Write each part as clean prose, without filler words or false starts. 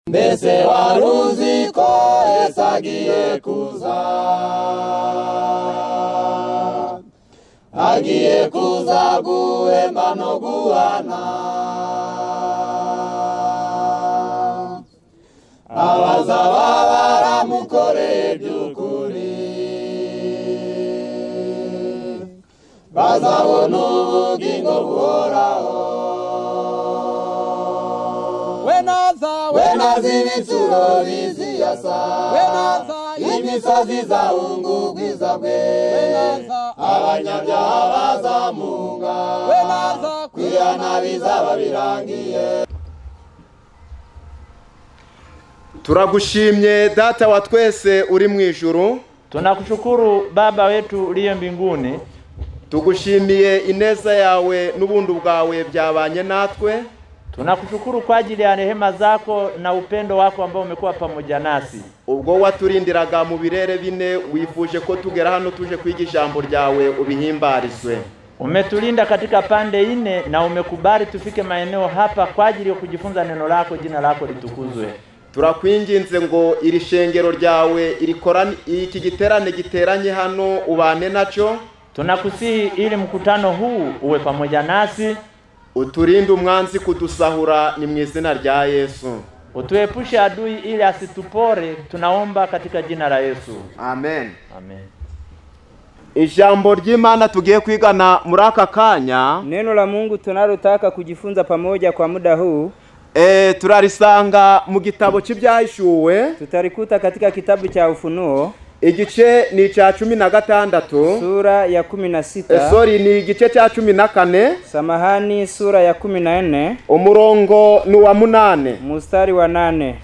Mbese wari uzi ko Yesu agiye kuza, agiye kuza guhemba no guhana abazaba baramukoreye by'ukuri, bazabona ubugingo buhoraho. Wenaza ibitsuro biziyasa, imisozi izahunga ubwiza bwe, abanyabyaha bazamunga, kwihana bizaba birangiye. Turagushimye Data wa twese uri mu ijuru. Tunakushukuru Baba wetu uliye mbinguni. Tugushimiye ineza yawe n'ubundu bwawe byabanye natwe. Tunakushukuru kwa ajili ya rehema zako na upendo wako ambao umekuwa pamoja nasi. Ubwo waturindiraga mu birere bine wifuje ko tugera hano tuje kwiga ijambo ryawe ubihimbarizwe. Umetulinda katika pande nne na umekubali tufike maeneo hapa kwa ajili ya kujifunza neno lako, jina lako litukuzwe. Turakwinginze ngo iri shengero ryawe irikorane iki giterane giteranye hano ubane naco. Tunakusihi ili mkutano huu uwe pamoja nasi. Uturinde umwanzi kudusahura ni mu izina rya Yesu. Utuepushe adui ili asitupore, tunaomba katika jina la Yesu. Amen. Amen. Ijambo ry'Imana tugiye kwigana muri aka kanya, neno la Mungu tunalotaka kujifunza pamoja kwa muda huu, turarisanga mu gitabo cy'Ibyahishuwe. Tutarikuta katika kitabu cha Ufunuo. Igice ni cha 16, sura ya 16. Sorry, ni igice cha 14. Samahani, sura ya 14. Umurongo ni wa 8. Mstari wa 8.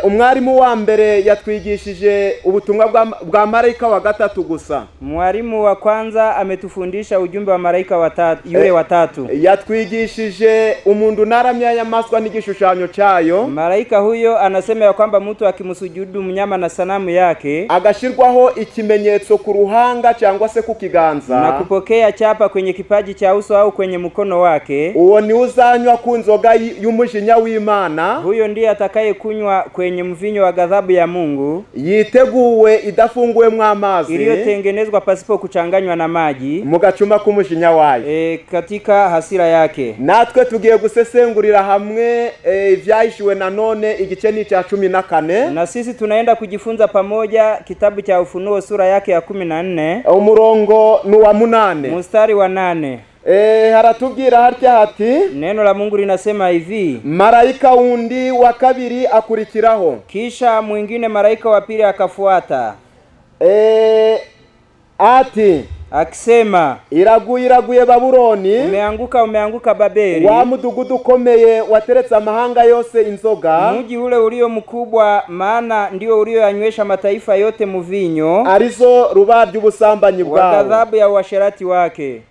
Umwarimu wa mbere yatwigishije ubutumwa bwa malaika wa gatatu gusa. Mwalimu wa kwanza ametufundisha ujumbe wa malaika watatu, yule watatu. Yatwigishije umuntu naramya yamaswa n'igishushanyo cyayo. Malaika huyo anasema ya kwamba mtu akimsujudu mnyama na sanamu yake agashirwaho ikimenyetso ku ruhanga cyangwa se ku kiganza na kupokea chapa kwenye kipaji cha uso au kwenye mkono wake, uwo ni uzanywa ku nzoga y'umujinya w'Imana. Huyo ndiye atakaye kunywa kwenye mvinyo wa ghadhabu ya Mungu yiteguwe idafunguwemo amazi, iliyotengenezwa pasipo kuchanganywa na maji, mu gacuma k'umujinya wayo, katika hasira yake. Natwe tugiye gusesengurira hamwe ibyahishuwe nanone igice ni cha 14. Na sisi tunaenda kujifunza pamoja kitabu cha Ufunuo sura yake ya 14, umurongo ni wa 8, mstari wa 8. Haratubwira harya hati, neno la Mungu linasema hivi: malaika wundi wa kabiri akurikiraho, kisha mwingine malaika wa pili akafuata, ati akisema, iraguye iraguye Babuloni, umeanguka umeanguka Babeli, wa mudugudu ukomeye wateretse amahanga yose inzoga, mji ule ulio mkubwa, maana ndio ulioyanywesha mataifa yote mvinyo, arizo ruba ry'ubusambanyi bwawe, wa ghadhabu ya uasherati wake.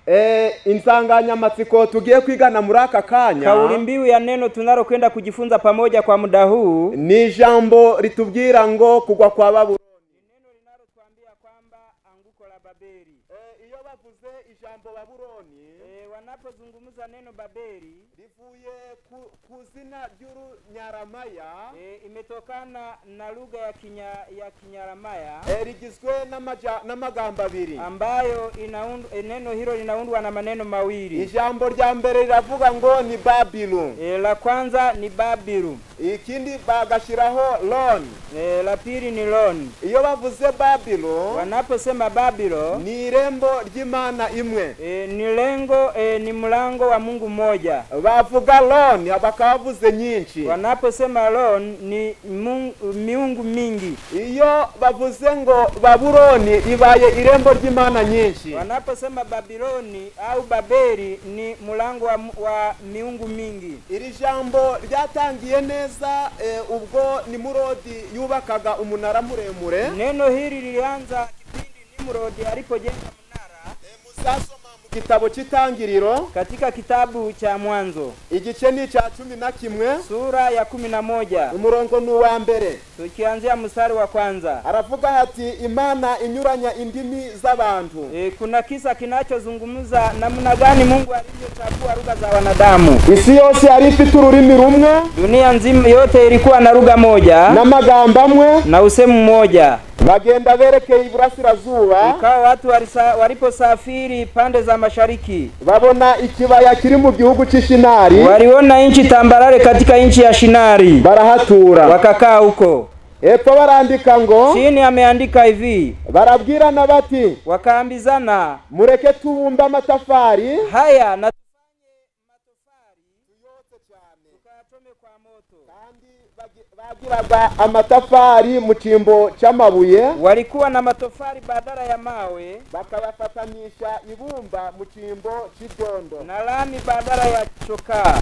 Insanganyamatsiko tugiye kwigana muri aka kanya, kauli mbiu ya neno tunalokwenda kujifunza pamoja kwa muda huu, ni ijambo ritubwira ngo kugwa kwa Babuloni. Iyo bavuze ijambo Babuloni, wanapozungumza neno Babeli rivuye ku zina ry'Urunyaramaya, imetokana na lugha ya Kinyaramaya, rigizwe n'amagambo abiri ambayo neno hilo linaundwa na maneno mawili. Ijambo rya mbere riravuga ngo ni Babilu. La kwanza ni Babilu, ikindi bagashiraho Lon. La pili ni Lon. Iyo bavuze Babilu, wanaposema Babilo, ni irembo ry'Imana imwe, ni lengo, ni mlango wa Mungu mmoja. Bavuga Lon bakavuze nyinshi. Wanaposema Lon ni miungu mingi. Iyo bavuze ngo Babuloni ibaye irembo ry'Imana nyinshi. Wanaposema Babiloni au Babeli ni mlango wa miungu mingi. Iri jambo ryatangiye neza ubwo Nimurodi yubakaga umunara muremure. Neno hili lilianza kipindi Nimurodi alipojenga mnara. Muzasoma mu gitabo cy'Itangiriro, katika kitabu cha Mwanzo igice ni cha 11, sura ya 11, umurongo ni uwa mbere, tukianzia mstari wa kwanza. Aravuga ati Imana inyuranya indimi z'abantu. Kuna kisa kinachozungumza namna gani Mungu alivyochagua lugha za wanadamu. Isi yose yari ifite ururimi rumwe, dunia nzima yote ilikuwa na lugha moja n'amagambo amwe na usemu mmoja. Bagenda berekeye iburasirazuba, ikawa watu waliposafiri pande za mashariki babona ikibaya kiri mu gihugu cy'Ishinari, waliona nchi tambarare katika nchi ya Shinari, barahatura, wakakaa huko. Epfo barandika ngo, chini ameandika hivi, barabwirana bati, wakaambizana, mureke tubumbe amatafari haya na bagiraga amatafari mu cyimbo cy'amabuye, walikuwa na matofali badala ya mawe, bakabafatanyisha ibumba mu cyimbo cy'ibyondo, na lami badala ya chokaa.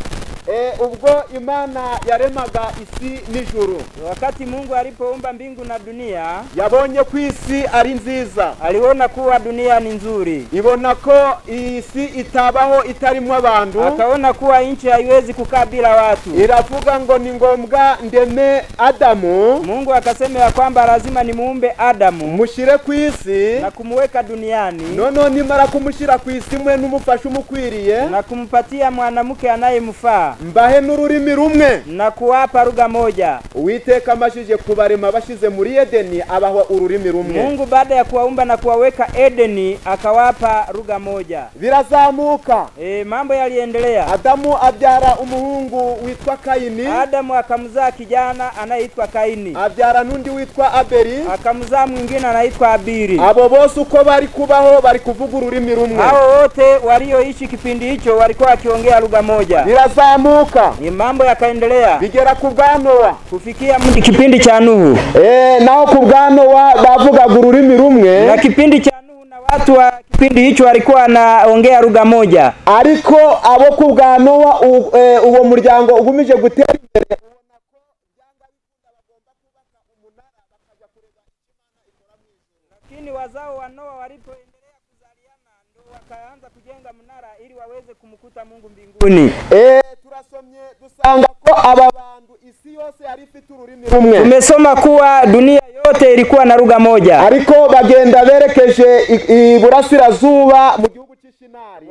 Ubwo Imana yaremaga isi n'ijuru, wakati Mungu alipoumba mbingu na dunia, yabonye ko isi ari nziza, aliona kuwa dunia ni nzuri, ibona ko isi itabaho itarimo abantu, akaona kuwa nchi haiwezi kukaa bila watu. Iravuga ngo ni ngombwa ndeme Adamu. Mungu akasema ya kwamba lazima nimuumbe Adamu, mushire ku isi na kumuweka duniani. Nono nimara kumushira ku isi mwe n'umufasha umukwiriye, na kumpatia mwanamke anayemfaa, mbahe n'ururimi rumwe, na kuwapa lugha moja. Uwiteka amashije kubarema bashize muri Edeni abaha ururimi rumwe. Mungu baada ya kuwaumba na kuwaweka Edeni akawapa lugha moja. Birazamuka. Mambo yaliendelea. Adamu abyara umuhungu witwa Kaini. Adamu akamzaa kijana anayeitwa Kaini. Abyara n'undi witwa Abeli. Akamzaa mwingine anaitwa Abili. Abo bose uko bari kubaho bari kuvuga ururimi rumwe. Hao wote walioishi kipindi hicho walikuwa wakiongea lugha moja. Birazamuka. Ni mambo yakaendelea bigera ku bwa Nowa, kufikia kipindi cha Nuhu. Naho ku bwa Nowa bavugaga ururimi rumwe, na kipindi cha Nuhu na watu wa kipindi hicho walikuwa wanaongea lugha moja. Ariko abo ku bwa Nowa uwo muryango ugumije gutera imbere, lakini wazao wa Noa walipoendelea kuzaliana ndio wakaanza kujenga mnara ili waweze kumkuta Mungu mbinguni. Turasomye dusanga ko aba bantu isi yose yari ifite ururimi rumwe. Tumesoma kuwa dunia yote ilikuwa na lugha moja. Ariko bagenda berekeje iburasirazuba mu gihugu cy'Ishinari.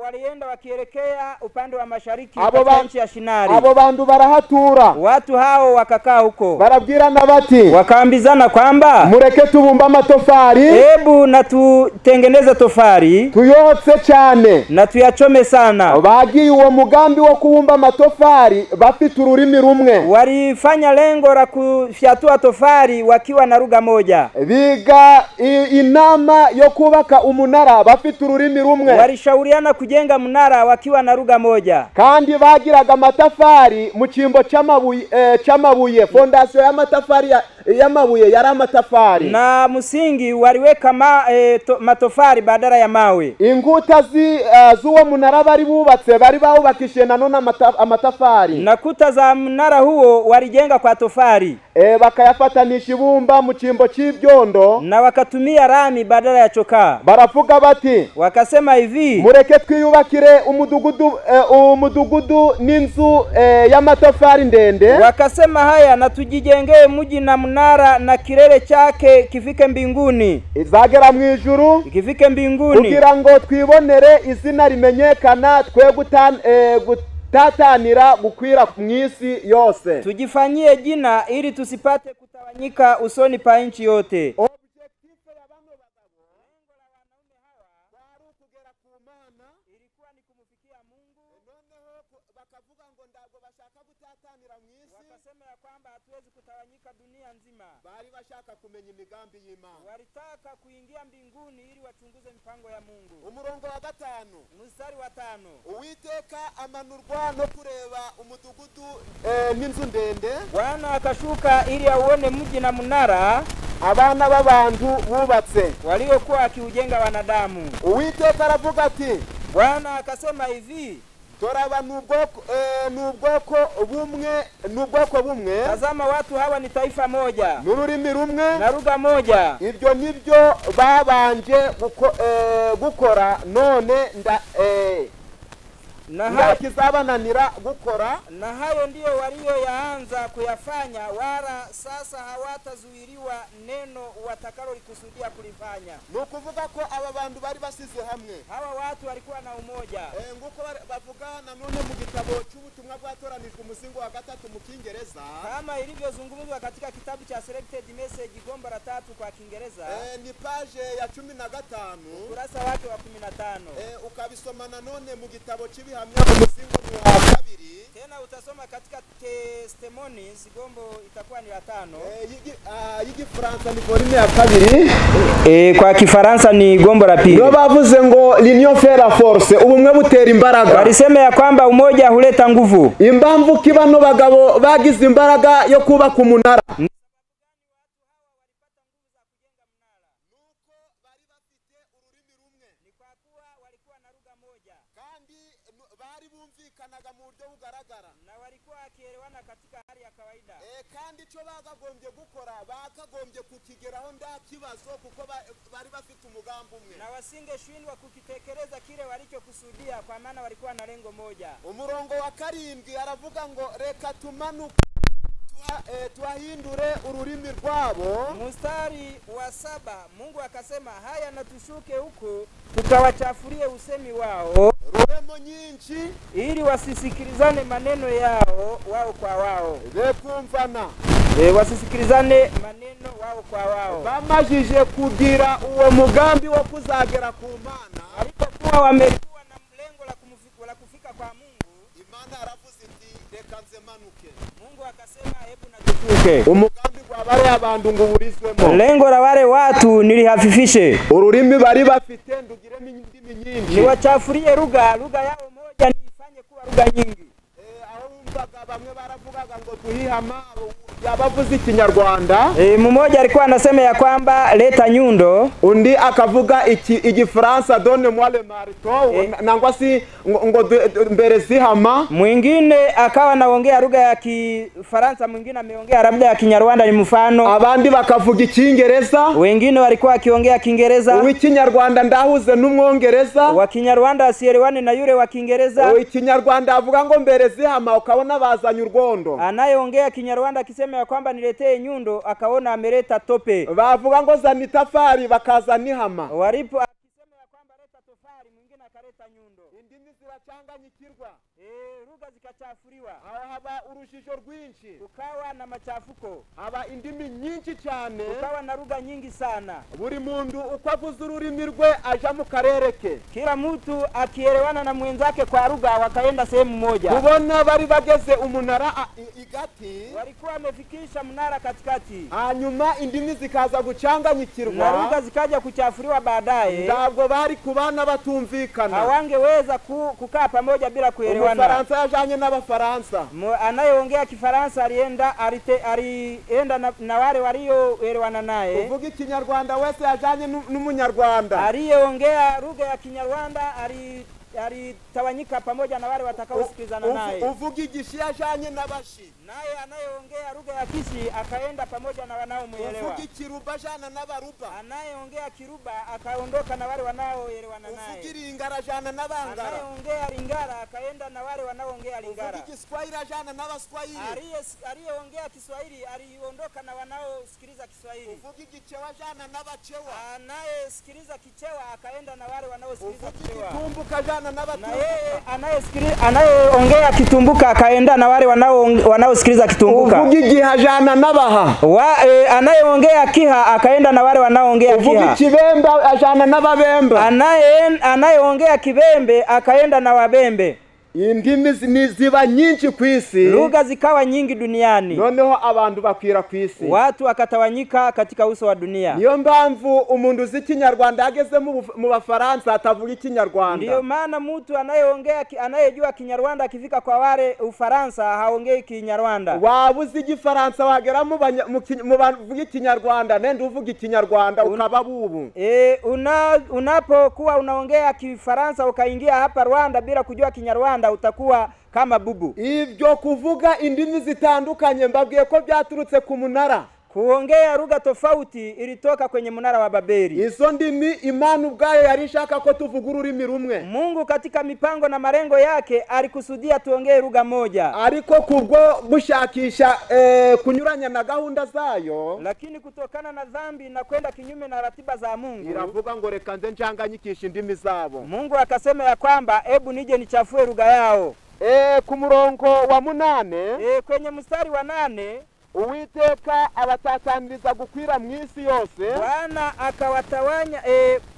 Walienda wakielekea upande wa mashariki katika nchi ya Shinari. Abo bantu barahatura. Watu hao wakakaa huko. Barabwirana bati, wakaambizana kwamba mureke tubumbe amatofari, hebu na tutengeneze tofali, tuyotse cyane na tuyachome sana. Bagiye uwo mugambi wo kubumba amatofari bafite ururimi rumwe. Walifanya lengo la kufyatua tofali wakiwa na lugha moja. Biga inama yo kubaka umunara bafite ururimi rumwe. Walishauriana kujenga mnara wakiwa na lugha moja. Kandi bagiraga amatafari mu cyimbo cy'amabuye, fondation y'amatafari y'amabuye yari amatafari, na msingi waliweka matofali badala ya mawe. Inguta z'uwo munara bari bubatse bari bawubakishije nanone amatafari, na kuta za mnara huo walijenga kwa tofali. Bakayafatanisha ibumba mu cyimbo cy'ibyondo, na wakatumia rami badala ya chokaa. Baravuga bati, wakasema hivi, mureke twiyubakire umudugudu n'inzu y'amatafari ndende. Wakasema haya, na tujijengee mji na mnara na kilele chake kifike mbinguni, izagera mu ijuru, kifike mbinguni, kugira ngo twibonere izina rimenyekana, twe gutatanira gukwira mu isi yose, tujifanyie jina ili tusipate kutawanyika usoni pa nchi yote. Walitaka kuingia mbinguni ili wachunguze mipango ya Mungu. Umurongo wa 5, mstari wa 5. Uwiteka amanurwa no kureba umudugudu n'inzu ndende. Bwana akashuka ili auone mji na mnara abana b'abantu bubatse, waliokuwa akiujenga wanadamu. Uwiteka aravuga ati, Bwana akasema hivi, Toraba n'ubwoko bumwe. Tazama watu hawa ni taifa moja n'ururimi rumwe na lugha moja. Ibyo nibyo babanje gukora none nda kizabananira gukora. Na hayo ndiyo walioyaanza kuyafanya, wala sasa hawatazuiliwa neno watakalolikusudia kulifanya. Nukuvuga ko aba bantu bari basize hamwe. Hawa watu walikuwa na umoja. Nguko bavuga nanone mu gitabo cy'ubutumwa bwatoranijwe umuzingo wa 3 mu Kiingereza, kama ilivyozungumzwa katika kitabu cha Selected Message gombo la 3 kwa Kiingereza, ni page ya 15 ukurasa wake wa 15. Ukabisoma nanone mu gitabo cy'ibihamya umuzingo wa 2. Tena utasoma katika Testimonies gombo itakuwa ni la 5. Y'igifaransa ni volume ya 2. Kwa Kifaransa ni gombo la 2. Ndio bavuze ngo l'union fait la force, ubumwe butera imbaraga. Walisema ya kwamba umoja huleta nguvu. Impamvu kibano bagabo bagize imbaraga yo kubaka umunara na walikuwa wakielewana katika hali ya kawaida. Kandi ico bakagombye gukora bakagombye kukigeraho nda kibazo kuko bari bafite umugambi umwe, na wasingeshindwa kukitekeleza kile walichokusudia kwa maana walikuwa na lengo moja. Umurongo wa 7 aravuga ngo reka tumanuke tuahindure ururimi rwabo. Mstari wa 7 Mungu akasema haya, na tushuke huko tukawachafurie usemi wao ruremo nyinshi, ili wasisikilizane maneno yao wao kwa wao. Bekumvana wasisikilizane maneno wao kwa wao. Bamajije kugira uwo mugambi wo kuzagera ku Mana, walipokuwa wamekuwa na lengo la kufika kwa Mungu, Imana aravuze iti reka nze manuke. Mungu akasema hebu na tushuke. Umugambi gwa bare abantu ngo uburizwemo, lengo la wale watu nilihafifishe. Ururimi bari bafite ndugiremo indimi nyinshi, niwachafurie lugha yao moja niifanye kuwa lugha nyingi. Aho wumvaga bamwe baravugaga ngo tuhihama yabavuze Ikinyarwanda. Mmoja alikuwa anasema ya kwamba leta nyundo, undi akavuga Igifaransa donne moi le marteau, nangwa si ngo mbere zihama. Mwingine akawa anaongea lugha ya Kifaransa, mwingine ameongea labda ya Kinyarwanda ni mfano. Abandi bakavuga Ikiingereza, wengine walikuwa wakiongea Kiingereza. Uw'ikinyarwanda ndahuze n'umwongereza, wa Kinyarwanda asielewane na yule wa Kiingereza. Uw'ikinyarwanda avuga ngo mbere zihama, ukabona bazanye urwondo. Anayeongea Kinyarwanda akisema ya kwamba niletee nyundo, akaona ameleta tope. Bavuga ngo zana itafari, bakazana ihama. Walipo akisema ya kwamba leta tofali, mwingine akaleta nyundo. Indimi zirachanganyikirwa, lugha zikachafuliwa. Haba urujijo rwinshi, kukawa na machafuko. Haba indimi nyinshi cyane, kukawa na lugha nyingi sana. Buri muntu uko avuze ururimi rwe aja mu karere ke. Kila mtu akielewana na mwenzake kwa lugha wakaenda sehemu moja. Kubona bari bageze umunara igati, walikuwa wamefikisha mnara katikati, hanyuma indimi zikaza gucanganyikirwa na lugha zikaja kuchafuliwa baadaye. Ntabwo bari kubana batumvikana, hawangeweza kukaa pamoja bila kuelewana. Umufaransa yajanye n'Abafaransa, anayeongea Kifaransa alienda na wale walioelewana naye. Uvuga Ikinyarwanda wese yajanye n'Umunyarwanda. Aliyeongea lugha ya Kinyarwanda alitawanyika pamoja na wale watakaosikilizana naye. Uvuga Igishi yajanye n'Abashi, naye anayeongea lugha ya Kishi akaenda pamoja na wanaomuelewa. Uvuga Ikiruba ajana n'Abaruba, anayeongea Kiruba akaondoka na wale wanaoelewana naye. Uvuga Ilingara ajana n'Abangara, anayeongea Lingala akaenda na wale wanaoongea Lingala. Uvuga Kiswahili ajana n'Abaswahili, aliyeongea Kiswahili aliondoka na wanaosikiliza Kiswahili. Uvuga Igichewa ajana n'Abachewa, anayesikiliza Kichewa akaenda na wale wanaosikiliza Kichewa. Uvuga Igitumbuka ajana na yeye anayeongea Kitumbuka akaenda na wale wanaosikiliza Kitumbuka. Uvuga Igiha ajana n'Abaha, anayeongea Kiha akaenda na wale wanaoongea Kiha. Uvuga Ikibembe ajana n'Ababembe, anayeongea Kibembe akaenda na Wabembe. Indimi ziba nyinshi ku isi, lugha zikawa nyingi duniani. Noneho abantu bakwira ku isi, watu wakatawanyika katika uso wa dunia. Niyo mpamvu umuntu uzi Ikinyarwanda ageze mu Bafaransa atavuga Ikinyarwanda. Ndiyo maana mtu anayeongea anayejua Kinyarwanda akifika kwa wale Ufaransa haongei Kinyarwanda. Waba uzi Igifaransa wagera mu bavuga Ikinyarwanda nende uvuga Ikinyarwanda ukaba bubu. Unapokuwa unaongea Kifaransa ukaingia hapa Rwanda bila kujua Kinyarwanda, Kinyarwanda utakuwa kama bubu. Ibyo kuvuga indimi zitandukanye mbabwiye ko byaturutse ku munara. Kuongea lugha tofauti ilitoka kwenye mnara wa Babeli. Izo ndimi Imana ubwayo yari ishaka ko tuvuga ururimi rumwe. Mungu katika mipango na malengo yake alikusudia tuongee lugha moja. Ariko kubwo gushakisha kunyuranya na gahunda zayo, lakini kutokana na dhambi na kwenda kinyume na ratiba za Mungu, iravuga ngo reka nze ncanganyikisha indimi zabo. Mungu akasema ya kwamba ebu nije nichafue lugha yao. Ku murongo wa 8, kwenye mstari wa 8, Uwiteka abatataniriza gukwira mu isi yose.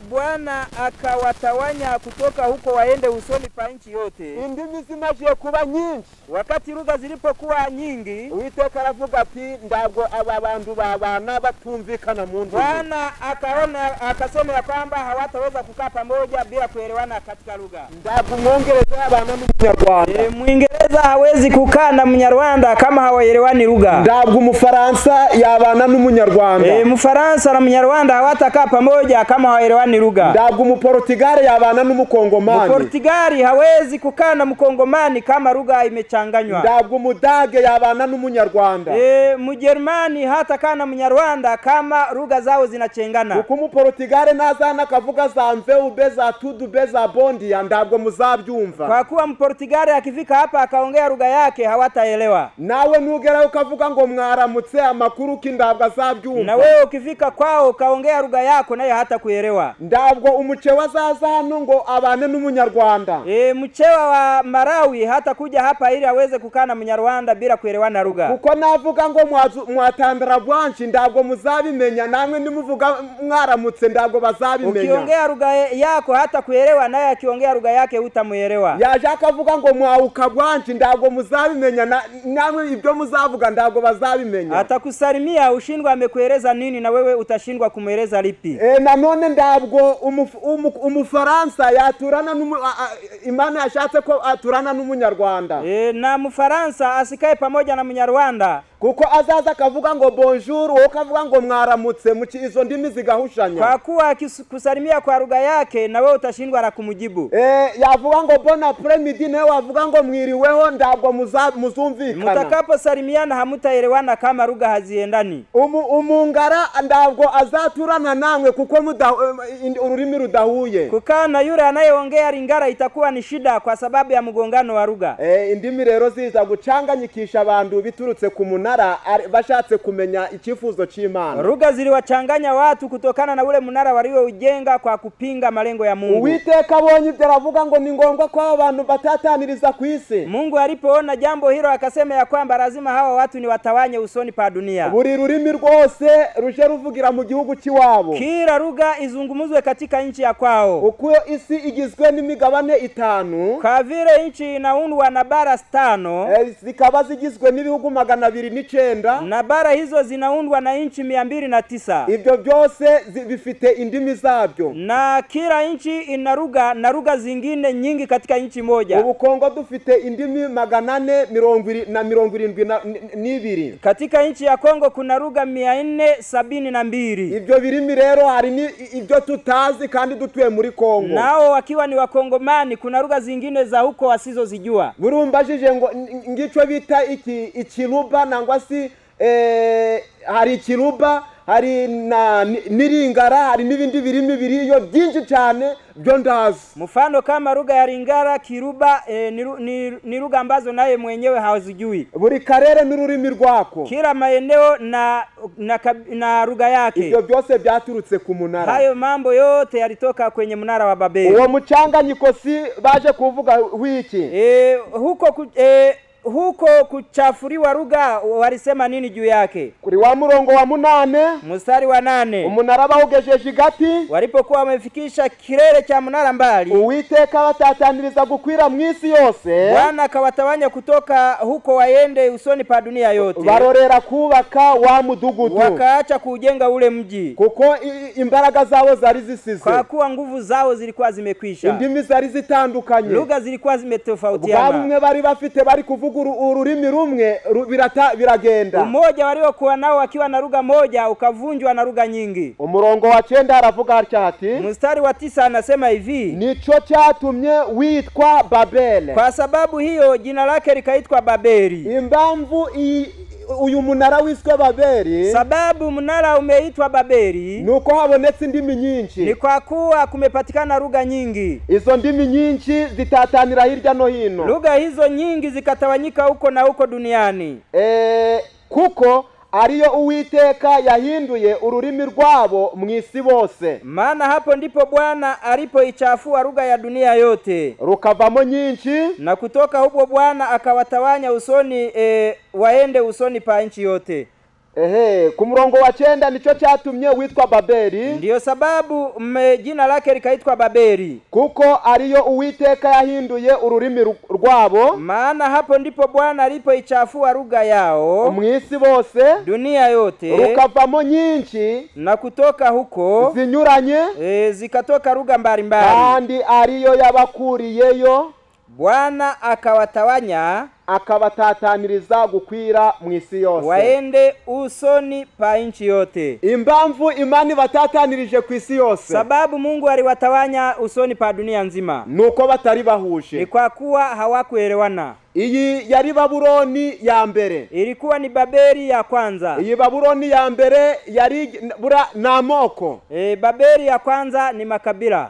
Bwana akawatawanya kutoka huko waende usoni pa nchi yote. Indimi zimaje kuba nyinshi. Wakati lugha zilipokuwa nyingi, Uwiteka aravuga ati ndabwo aba bantu babana batumvikana mu ndimi. Bwana akaona akasema ya kwamba hawataweza kukaa pamoja bila kuelewana katika lugha. Ndabwo Umwongereza yabana n'Umunyarwanda. Mwingereza hawezi kukaa na Mnyarwanda kama hawaelewani lugha. Ndabwo Umufaransa yabana n'Umunyarwanda. Mfaransa na Mnyarwanda hawatakaa pamoja kama hawaelewani lugha. Ndabwo Umuportugali yabana n'Umukongomani. Mportugali hawezi kukaa na Mkongomani kama lugha imechanganywa. Ndabwo Umudage yabana n'Umunyarwanda. Mjerumani hatakaa na Mnyarwanda kama lugha zao zinachengana. Kuko Umuportugali nazana kavuga za mveube za tudube za bondia ndabwo muzabyumva. Kwa kuwa Mportugali akifika hapa akaongea lugha yake hawataelewa. Nawe nugera ukavuga ngo mwaramutse amakuru kindabwa azabyumva. Na wewe ukifika kwao ukaongea lugha yako naye hata kuelewa. Ndabwo umuchewa azaza hano ngo abane n'Umunyarwanda. Mchewa wa Marawi hata kuja hapa ili aweze kukaa na Mnyarwanda bila kuelewana lugha. Kuko navuga ngo mwatandara bwanshi ndabwo muzabimenya, namwe nimuvuga mwaramutse ndabwo bazabimenya. Ukiongea lugha yako hata kuelewa, naye akiongea lugha yake hutamuelewa. Yaje akavuga ngo mwauka bwanshi ndabwo muzabimenya, namwe ibyo muzavuga ndabwo bazabimenya. Atakusalimia ushindwa amekueleza nini na wewe utashindwa kumueleza lipi. Nanone ndabwo Umufaransa yaturana Imana yashatse ko aturana n'Umunyarwanda. Na Mfaransa asikae pamoja na Mnyarwanda. Kuko azaza kavuga ngo bonjour, wowe kavuga ngo mwaramutse, muki izo ndimi zigahushanya. Kwa kuwa kusalimia kwa lugha yake na wewe utashindwa la kumujibu. Yavuga ngo bon après-midi nawe wavuga ngo mwiriweho ndabwo muzumvikana. Mutakaposalimiana hamutaelewana kama lugha haziendani. Umungara ndabwo azaturana namwe kuko ururimi rudahuye. Kukaa na yule anayeongea Lingala itakuwa ni shida kwa sababu ya mgongano wa lugha. Indimi rero ziza gucanganyikisha abantu biturutse ku munara bashatse kumenya icyifuzo cy'Imana. Lugha ziliwachanganya watu kutokana na ule munara walioujenga kwa kupinga malengo ya Mungu. Uwiteka abonye ibyo aravuga ngo ni ngombwa ko abantu batataniriza ku isi. Mungu alipoona jambo hilo akasema ya kwamba lazima hawa watu ni watawanye usoni pa dunia. Buri rurimi rwose ruje ruvugira mu gihugu cy'iwabo. Kila lugha izungumuzwe katika nchi ya kwao. Uko isi igizwe n'imigabane 5, kwa vile nchi inaundwa na bara 5, zikaba zigizwe n'ibihugu 209, na bara hizo zinaundwa na nchi 209. Ibyo byose bifite indimi zabyo. Na kila nchi ina lugha na lugha zingine nyingi katika nchi moja. Ubu Kongo dufite indimi 472. Katika nchi ya Kongo kuna lugha 472. Ibyo birimi rero hari ni ibyo tutazi kandi dutuye muri Kongo. Nao wakiwa ni Wakongomani kuna lugha zingine za huko wasizozijua. Burumbajije ngo ngico bita iki ikiruba nangwa si hari ikiruba hari na niringara hari n'ibindi birimi biriyo byinshi cyane byo ndazi. Mfano kama lugha ya Lingala, Kiruba ni lugha ambazo naye mwenyewe hawazijui. Buri karere n'ururimi rwako. Kila maeneo na lugha yake. Ibyo byose byaturutse ku munara. Hayo mambo yote yalitoka kwenye mnara wa Babeli. Uwo mucanganyiko si baje kuvuga wiki. Huko kuchafuriwa lugha walisema nini juu yake? Kuri wa murongo wa 8, mstari wa 8, umunara bawugejeje igati, walipokuwa wamefikisha kilele cha mnara mbali, Uwiteka batataniriza gukwira mu isi yose, Bwana akawatawanya kutoka huko waende usoni pa dunia yote. Barorera kubaka wa mudugudu, wakaacha kujenga ule mji, kuko imbaraga zabo zari zisize, kwa kuwa nguvu zao zilikuwa zimekwisha. Indimi zari zitandukanye, lugha zilikuwa zimetofautiana. Bamwe bari bafite bari kuvuga kuvuga ururimi rumwe biragenda. Umoja waliokuwa nao wakiwa na lugha moja ukavunjwa na lugha nyingi. Umurongo wa 9 aravuga atya ati, mstari wa 9 anasema hivi, nico cyatumye witwa Babeli. Kwa sababu hiyo jina lake likaitwa Babeli. Impamvu uyu munara wiswe Babeli, sababu mnara umeitwa Babeli, nuko habonetse indimi nyinshi. Ni kwa kuwa kumepatikana lugha nyingi. Izo ndimi nyinshi zitatanira hirya no hino. Lugha hizo nyingi zikatawanyika huko na huko duniani. Kuko ariyo Uwiteka yahinduye ururimi rwabo mwisi bose. Maana hapo ndipo Bwana alipoichafua lugha ya dunia yote, rukavamo nyinshi, na kutoka huko Bwana akawatawanya usoni waende usoni pa nchi yote. Ku murongo wa 9 nico cyatumye witwa Babeli. Ndiyo sababu jina lake likaitwa Babeli. Kuko ariyo Uwiteka yahinduye ururimi rwabo. Maana hapo ndipo Bwana alipoichafua lugha yao mwisi bose, dunia yote, rukavamo nyinshi, na kutoka huko zinyuranye, zikatoka lugha mbalimbali. Kandi ariyo yabakuriyeyo Bwana akawatawanya, akabatataniriza gukwira mwisi yose, waende usoni pa nchi yote. Impamvu Imana batatanirije ku isi yose, sababu Mungu aliwatawanya usoni pa dunia nzima, nuko batari bahuje, ni kwa kuwa hawakuelewana. Iyi yari Babuloni ya mbere. Ilikuwa ni Babeli ya kwanza. Iyi Babuloni ya mbere yari bura na moko. Babeli ya kwanza ni makabila.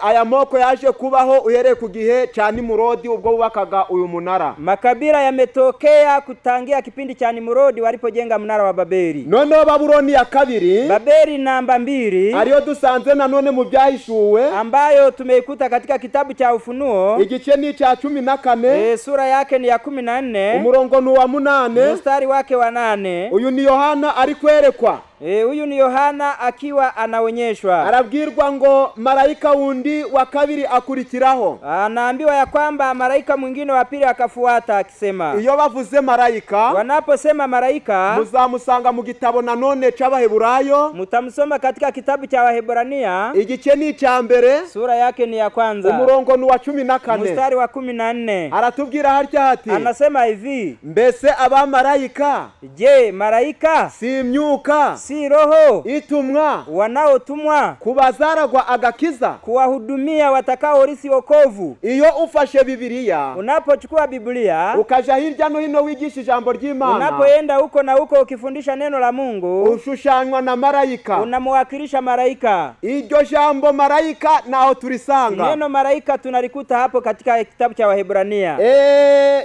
Aya moko yaje kubaho uhereye ku gihe cha Nimurodi ubwo bubakaga uyu munara. Makabila yametokea kutangia kipindi cha Nimurodi walipojenga mnara wa Babeli. Noneho Babuloni ya kabiri, Babeli namba 2, ariyo dusanze nanone mu byahishuwe, ambayo tumeikuta katika kitabu cha Ufunuo, igice ni cha 14, sura yake ni ya 14, umurongo ni wa 8, mstari wake wa 8. Uyu ni Yohana ari kwerekwa. Huyu ni Yohana akiwa anaonyeshwa. Arabwirwa ngo malaika wundi wa kabiri akurikiraho. Anaambiwa ya kwamba malaika mwingine wa pili akafuata akisema. Iyo bavuze malaika, wanaposema malaika, muzamusanga mu gitabo nanone c'Abaheburayo, mutamsoma katika kitabu cha Wahebrania, igice ni cha mbere, sura yake ni ya kwanza, umurongo ni wa 14, mstari wa 14. Aratubwira harya hati, anasema hivi, mbese abamalaika, je, malaika si imyuka, si roho itumwa wanaotumwa kubazaragwa agakiza, kuwahudumia watakaorisi wokovu. Iyo ufashe Bibiliya, unapochukua Biblia ukaja hirya no hino wigisha ijambo ry'Imana, unapoenda huko na huko ukifundisha neno la Mungu, ushushanywa na malaika, unamwakilisha malaika. Iryo jambo malaika naho turisanga. Neno malaika tunalikuta hapo katika kitabu cha Wahebrania.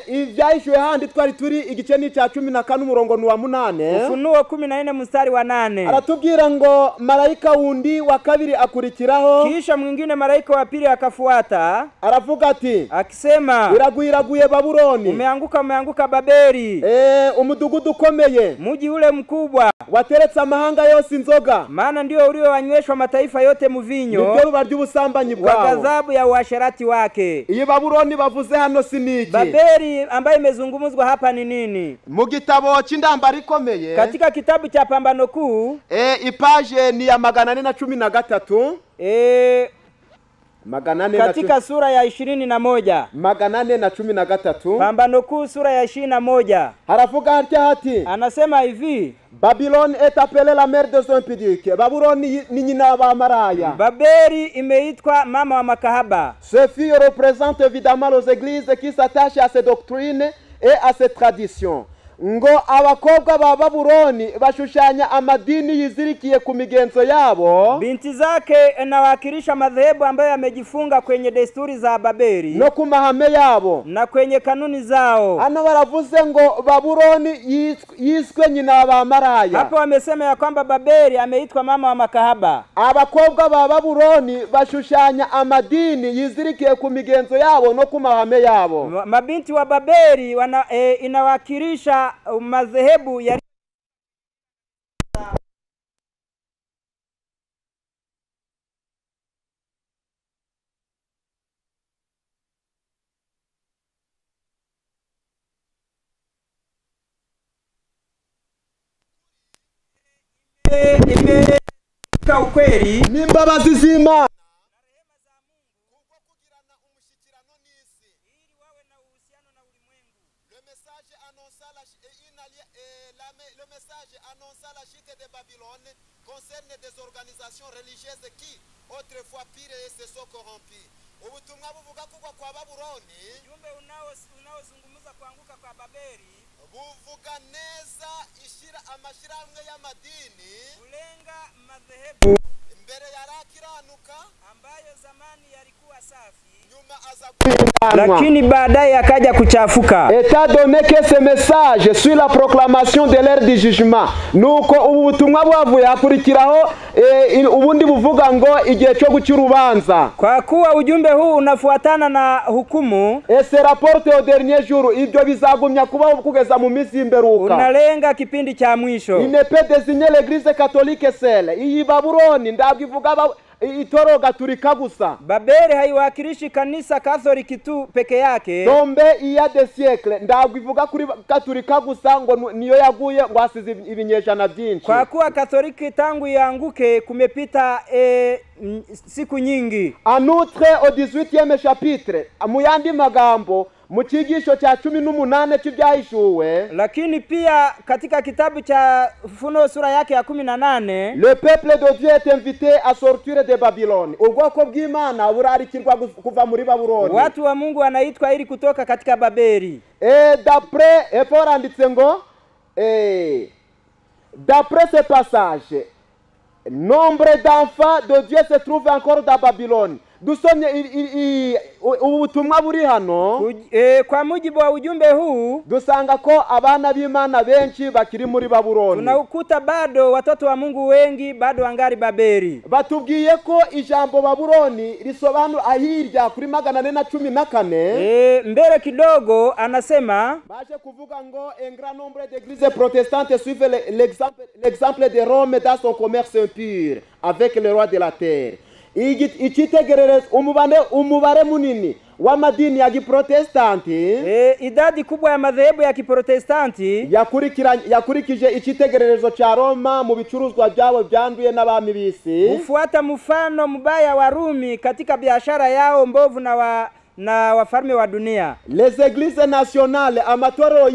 Ibyahishuwe handi twari turi igice ni cha 14 umurongo ni wa 8. Ufunuo 14 mstari wa 8. Aratubwira ngo malaika wundi wa kabiri akurikiraho. Kisha mwingine malaika wa pili akafuata, aravuga ati, akisema, iragwiraguye Babuloni, umeanguka, umeanguka Babeli, umudugudu ukomeye, mji ule mkubwa, wateretse amahanga yose inzoga, maana ndio uliowanyweshwa mataifa yote muvinyo, nibyo ruba ry'ubusambanyi bwabo, wa ghadhabu ya uasherati wake. Iyi Babuloni bavuze hano si niki? Babeli ambayo imezungumzwa hapa ni nini? Mu gitabo c'indambara ikomeye, katika kitabu cha Pambano Kuu, ipaje ni ya 413, katika sura ya 21, 413, Pambano Kuu sura ya 21, haravuga harya hati, anasema hivi, Babylone est appelée la mère des impudiques. Babylone ni nyina wa maraya. Babeli imeitwa mama wa makahaba. Ce fille représente évidemment les églises qui s'attachent à ces doctrines et à ces traditions. Ngo abakobwa ba Babuloni bashushanya amadini yizirikiye ku migenzo yabo. Binti zake inawakilisha madhehebu ambayo yamejifunga kwenye desturi za Babeli no ku mahame yabo na kwenye kanuni zao. Hano baravuze ngo Babuloni yiswe nyina wa maraya. Hapo wamesema ya kwamba Babeli ameitwa mama wa makahaba. Abakobwa ba Babuloni bashushanya amadini yizirikiye ku migenzo yabo no ku mahame yabo. Mabinti wa Babeli inawakilisha madhehebu ya imeka ukweli n'imbabazi z'Imana. Le message annonçant la chute de Babylone concerne des organisations religieuses qui, autrefois pires, se sont corrompues. Ubutumwa buvuga kugwa kwa Babuloni, Ujumbe unaozungumza kuanguka kwa Babeli buvuga neza ishira amashirahamwe y'amadini hulenga madhehebu mbere yarakiranuka ambayo zamani yalikuwa safi, nyuma aza guhindanwa. lakini baadaye akaja kuchafuka. Étant donné que ce message suit la proclamation de l'heure du jugement, nuko ubu butumwa bwavuye hakurikiraho ubundi buvuga ngo igihe cyo guca urubanza. Kwa kuwa ujumbe huu unafuatana na hukumu, Et se rapporte au dernier jour, ibyo bizagumya kubaho kugeza mu minsi y'imperuka. unalenga kipindi cha mwisho. Il ne peut désigner l'église catholique seule. Iyi Babuloni ntabwo ivuga itorero gaturika gusa. Babeli haiwakilishi kanisa Katoliki tu peke yake, Tombée il y a des siècles, ntabwo ivuga kuri gaturika gusa ngo niyo yaguye ngo hasize ibinyejana byinshi. kwa kuwa Katoliki tangu ianguke kumepita siku nyingi. En outre, au 18e chapitre, mu yandi magambo, mu cyigisho cya 18 cy'ibyahishuwe, Lakini pia katika kitabu cha Ufunuo sura yake ya 18, le peuple de Dieu est invité à sortir de Babylone. Ubwoko bw'Imana burarikirwa kuva muri Babuloni. watu wa Mungu wanaitwa ili kutoka katika Babeli. Et d'après, hepfo haranditse ngo, d'après ce passage, nombre d'enfants de Dieu se trouvent encore dans Babylone. Dusomye ubu butumwa buri hano, Kwa mujibu wa ujumbe huu dusanga ko abana b'Imana benshi bakiri muri Babuloni. tunaukuta bado watoto wa Mungu wengi bado wangali Babeli. Batubwiye ko ijambo Babuloni risobanura ahirya kuri 414. Mbele kidogo anasema baje kuvuga ngo un grand nombre d'églises protestantes suivent l'exemple de Rome dans son commerce impur avec le roi de la terre. Icyitegererezo umubare munini w'amadini ya giprotestanti idadi kubwa ya madhehebu ya Kiprotestanti yakurikije icyitegererezo cya Roma mu bicuruzwa byabo byanduye n'abami b'isi, hufuata mfano mbaya wa Rumi katika biashara yao mbovu na wafalme wa dunia. Les églises nationales, amatorero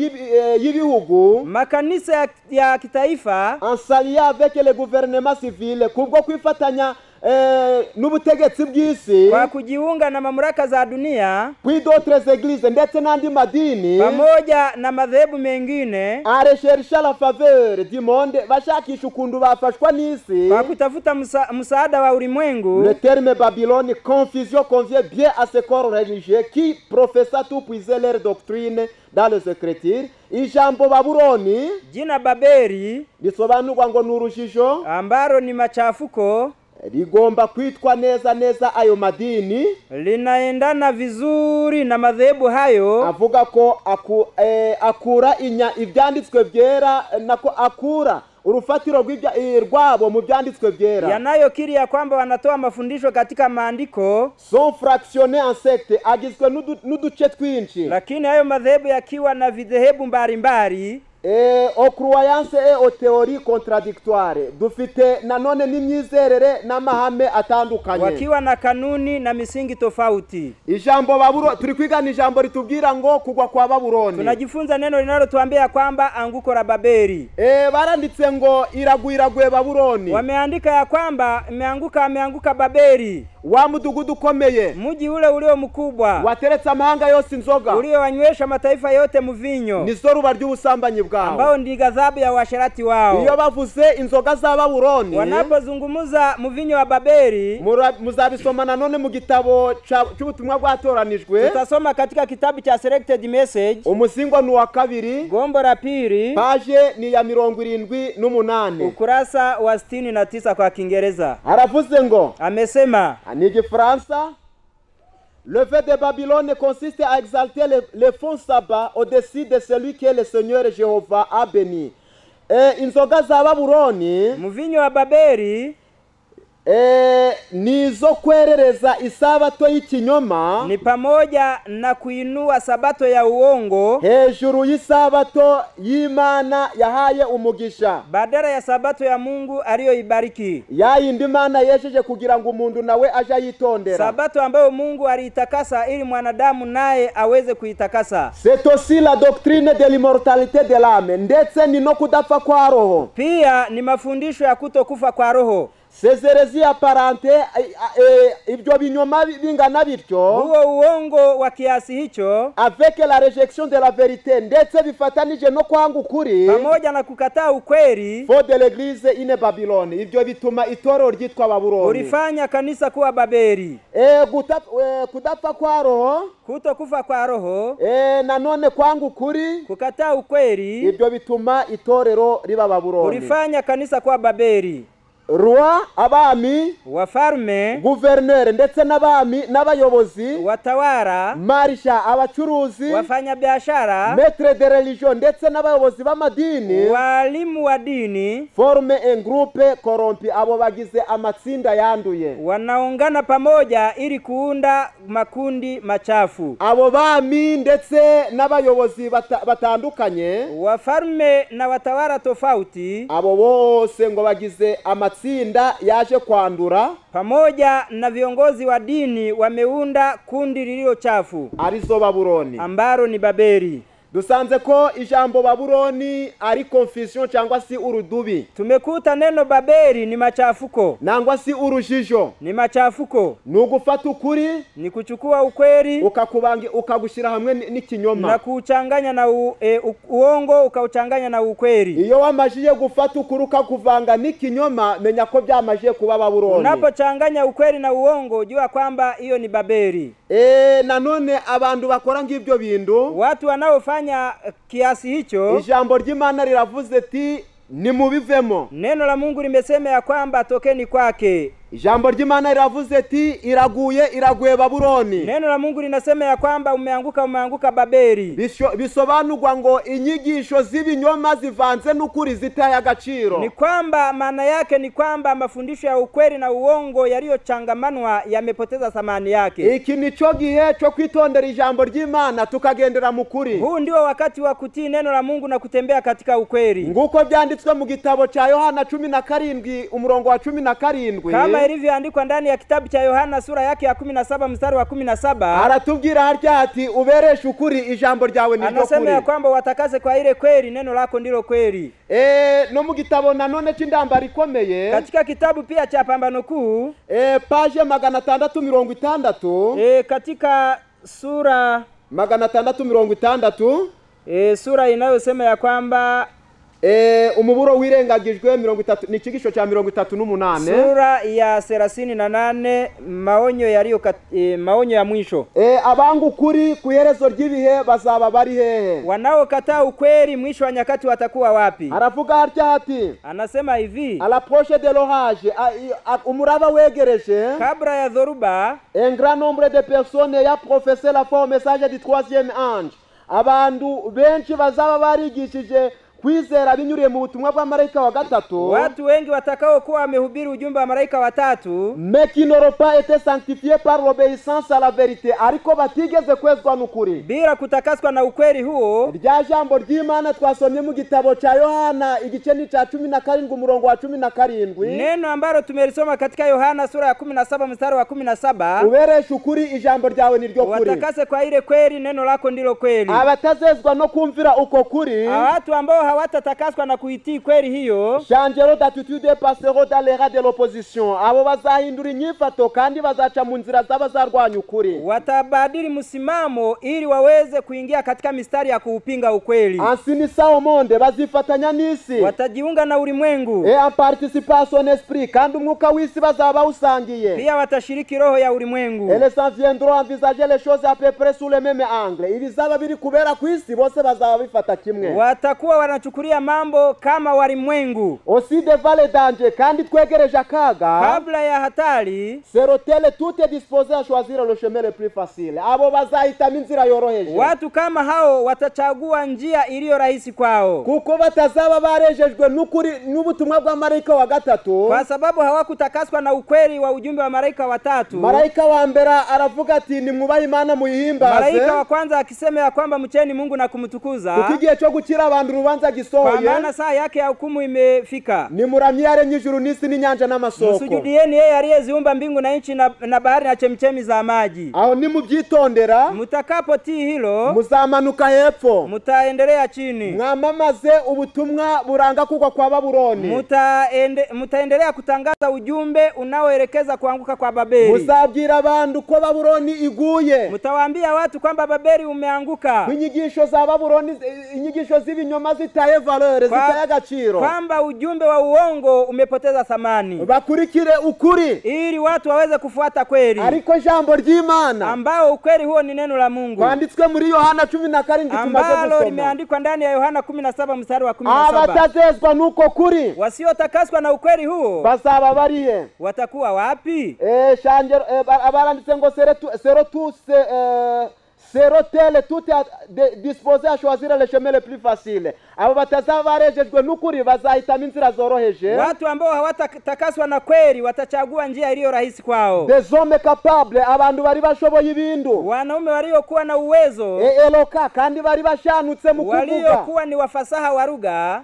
y'ibihugu, Makanisa ya kitaifa en s'alliant avec le gouvernement civil, kubwo kwifatanya n'ubutegetsi bw'isi, kwa kujiunga na mamlaka za dunia puis d'autres églises, ndetse n'andi madini, pamoja na madhehebu mengine, en recherchant la faveur du monde, bashakisha ukuntu bafashwa n'isi. kwa kutafuta msaada wa ulimwengu. Le terme Babylone, confusion, convient bien à ce corps religieux qui professa tout puiser leur doctrine dans les Écritures. Ijambo Babuloni Jina Babeli risobanurwa ngo ni urujijo, ambalo ni machafuko rigomba kwitwa neza neza ayo madini linaendana vizuri na madhehebu hayo avuga ko akura ibyanditswe byera, nako akura urufatiro rwabo mu byanditswe byera, yanayokiri ya kwamba wanatoa mafundisho katika maandiko, sont fractionnés en secte, agizwe n'uduce twinshi, lakini hayo madhehebu yakiwa na vidhehebu mbalimbali, aux croyances et aux théories contradictoires, dufite nanone n'imyizerere n'amahame atandukanye, wakiwa na kanuni na misingi tofauti. Ijambo Babuloni turi kwigana ijambo ritubwira ngo kugwa kwa Babuloni. Tunajifunza neno linalotuambia kwamba anguko la Babeli. Baranditse ngo iragwiraguye Babuloni. Wameandika ya kwamba imeanguka Babeli, wa mudugudu ukomeye, mji ule ulio mkubwa, wateretse amahanga yose inzoga, uliowanywesha mataifa yote mvinyo, nizo ruba ry'ubusambanyi bwawe, ambao ndi ghadhabu ya uasherati wao. Iyo bavuze inzoga za Babuloni, wanapozungumza mvinyo wa Babeli, muzabisoma nanone mu gitabo cy'ubutumwa bwatoranijwe, tutasoma katika kitabu cha Selected Message, umuzingo ni wa 2, gombo la pili, page ni ya 78, ukurasa wa 69 kwa Kiingereza. Aravuze ngo, amesema ni Gifaransa, le fait de Babylone consiste à exalter le faux sabbat au-dessus de celui que le Seigneur Jéhovah a béni. Inzoga za Babuloni, mvinyo wa Babeli, Nizo kwerereza isabato y'ikinyoma, ni pamoja na kuinua sabato ya uongo hejuru y'isabato y'Imana yahaye umugisha, badala ya sabato ya Mungu aliyoibariki, yayindi Imana yesheje kugira ngo umuntu nawe aje ayitondera, sabato ambayo Mungu aliitakasa ili mwanadamu naye aweze kuitakasa. C'est aussi la doctrine de l'immortalité de l'âme, ndetse ni no kudapfa kwa roho, pia ni mafundisho ya kutokufa kwa roho. Ces hérésies apparentées, ibyo binyoma bingana bityo, huo uongo wa kiasi hicho, avec la rejection de la vérité, ndetse bifatanije no kwanga ukuri, pamoja na kukataa ukweli, font de l'église une Babylone, ibyo bituma itorero ryitwa Babuloni, ulifanya kanisa kuwa Babeli. Kudapfa kwa roho, kutokufa kwa roho, nanone kwanga ukuri, kukataa ukweli, ibyo bituma itorero riba Babuloni, ulifanya kanisa kuwa Babeli. Roi, abami, wafalme, gouverneur ndetse n'abami n'abayobozi, watawala, marisha abacuruzi, wafanyabiashara, maître de religion ndetse n'abayobozi b'amadini, walimu wa dini, forme un groupe corrompu, abo bagize amatsinda yanduye, wanaungana pamoja ili kuunda makundi machafu. Abo bami ndetse n'abayobozi batandukanye, wafalme na watawala tofauti, abo bose ngo bagize amatsinda yaje kwandura, pamoja na viongozi wa dini wameunda kundi lililo chafu, arizo Babuloni, ambalo ni Babeli. Dusanze ko ijambo Babuloni ari confusion cyangwa si urudubi. Tumekuta neno Babeli ni machafuko, nangwa si urujijo, ni machafuko. Nugufata ukuri, ni kuchukua ukweli, ukakubangi ukagushira hamwe n'ikinyoma, na kuchanganya na uongo ukauchanganya na ukweli. Iyo wamajije gufata ukuri ukakuvanga n'ikinyoma, menya ko byamajije kuba Babuloni. Unapochanganya ukweli na uongo, jua kwamba hiyo ni Babeli. Nanone abantu bakora ngibyo bintu, watu wanaofanya kiasi hicho, ijambo ry'Imana riravuze ati nimubivemo. Neno la Mungu limesema ya kwamba tokeni kwake. Ijambo ry'Imana riravuze ati iraguye, iraguye Babuloni. Neno la Mungu linasema ya kwamba umeanguka, umeanguka Babeli. Bisobanurwa ngo inyigisho z'ibinyoma zivanze n'ukuri zitaye agaciro. Ni kwamba maana yake ni kwamba mafundisho ya ukweli na uongo yaliyochangamanwa yamepoteza thamani yake. Iki nico gihe cyo kwitondera ijambo ry'Imana tukagendera mu kuri. Huu ndio wakati wa kutii neno la Mungu na kutembea katika ukweli. Nguko byanditswe mu gitabo cha Yohana 17 umurongo wa 17. Kama ilivyoandikwa ndani ya kitabu cha Yohana sura yake ya 17 mstari wa 17, aratubwira harya ati ubereshe ukuri ijambo ryawe ni ryo kuri. Anasema ya kwamba watakase kwa ile kweli, neno lako ndilo kweli. No mu gitabo nanone c'indambara ikomeye, katika kitabu pia cha Pambano Kuu, page 660, katika sura 660, sura inayosema ya kwamba umuburo wirengagijwe 30 ni kigisho cha 38, sura ya 38, maonyo yaliyo maonyo ya mwisho. Abangu kuri kuherezo ry'ibihe bazaba bari hehe? Wanaokataa ukweli mwisho wa nyakati watakuwa wapi? Aravuga atya ati, anasema hivi, à l'approche de l'orage, umuraba wegereje, kabla ya dhoruba, un grand nombre de personnes ayant professé la foi au message du troisième ange, abantu benshi bazaba barigishije kwizera binyuriye mu butumwa bwa marayika wa gatatu, watu wengi watakao kuwa wamehubiri ujumbe wa marayika watatu, mais qui n'auront pas été sanctifiés par l'obéissance à la vérité, ariko batigeze kwezwa n'ukuri, bila kutakaswa na ukweli huo. Rya jambo ry'Imana twasomye mu gitabo cha Yohana igice ni cha 17 umurongo wa 17, neno ambalo tumelisoma katika Yohana sura ya 17 mstari wa 17, ubereshe ukuri ijambo ryawe ni ryo kuri, watakase kwa ile kweli, neno lako ndilo kweli. Abatazezwa no kumvira uko kuri, watu ambao hawatatakaswa na kuitii kweli hiyo, changeront d'attitude passeront dans les rangs de l'opposition, abo bazahindura inyifato kandi bazaca mu nzira z'abazarwanya ukuri, watabadili msimamo ili waweze kuingia katika mistari ya kuupinga ukweli. En s'unissant au monde, bazifatanya n'isi, watajiunga na ulimwengu, et en participant à son esprit, kandi umwuka w'isi bazaba usangiye, pia watashiriki roho ya ulimwengu. Et les sans viendront envisager les choses à peu près sous le même angle, ibizaba biri kubera ku isi bose bazaba bifata kimwe, watakuwa wanachukulia mambo kama walimwengu. Aussi devant le danger, kandi twegereje akaga, kabla ya hatari, seront-elles toutes disposées à choisir le chemin le plus facile. Abo bazahitamo inzira yoroheje. Watu kama hao watachagua njia iliyo rahisi kwao, kuko batazaba barejejwe n'ukuri n'ubutumwa bwa marayika wa gatatu, kwa sababu hawakutakaswa na ukweli wa ujumbe wa malaika watatu. Marayika wa mbere aravuga ati nimwubahe Imana muyihimbaze. Malaika wa kwanza akisema ya kwamba mcheni Mungu na kumtukuza, kuko igihe cyo gukira abantu urubanza gisohoye, kwa maana saa yake ya hukumu imefika. Nimuramye yaremye ijuru n'isi n'inyanja n'amasoko, msujudieni yeye aliyeziumba mbingu na nchi na bahari na chemchemi za maji. Aho nimubyitondera, mutakapotii hilo, muzamanuka hepfo, mutaendelea chini. Mwamamaze ubutumwa buranga kugwa kwa Babuloni, mutaendelea kutangaza ujumbe unaoelekeza kuanguka kwa Babeli. Muzabwira abantu ko Babuloni iguye, mutawaambia watu kwamba Babeli umeanguka, inyigisho za Babuloni, inyigisho z'ibinyoma zitaye valeur, zitaye agaciro, kwamba ujumbe wa uongo umepoteza thamani. Bakurikire ukuri ili watu waweze kufuata kweli. Ariko jambo ry'Imana, ambao ukweli huo ni neno la Mungu, kwanditswe muri Yohana 17 tumaze ambalo limeandikwa ndani ya Yohana 17 mstari wa 17. Abatazezwa nuko kuri, wasiotakaswa na ukweli huo bazaba bariye, watakuwa wapi? Shangero abaranditse ngo serotele tout disposé à choisir le chemin le plus facile. Abo batazaba barejejwe n'ukuri bazahitamo inzira zoroheje. Watu ambao hawatatakaswa na kweli watachagua njia iliyo rahisi kwao. Des hommes capables, abantu bari bashoboye ibintu, wanaume waliokuwa na uwezo, eloka, kandi bari bashanutse mu kuvuga, waliokuwa ni wafasaha wa lugha,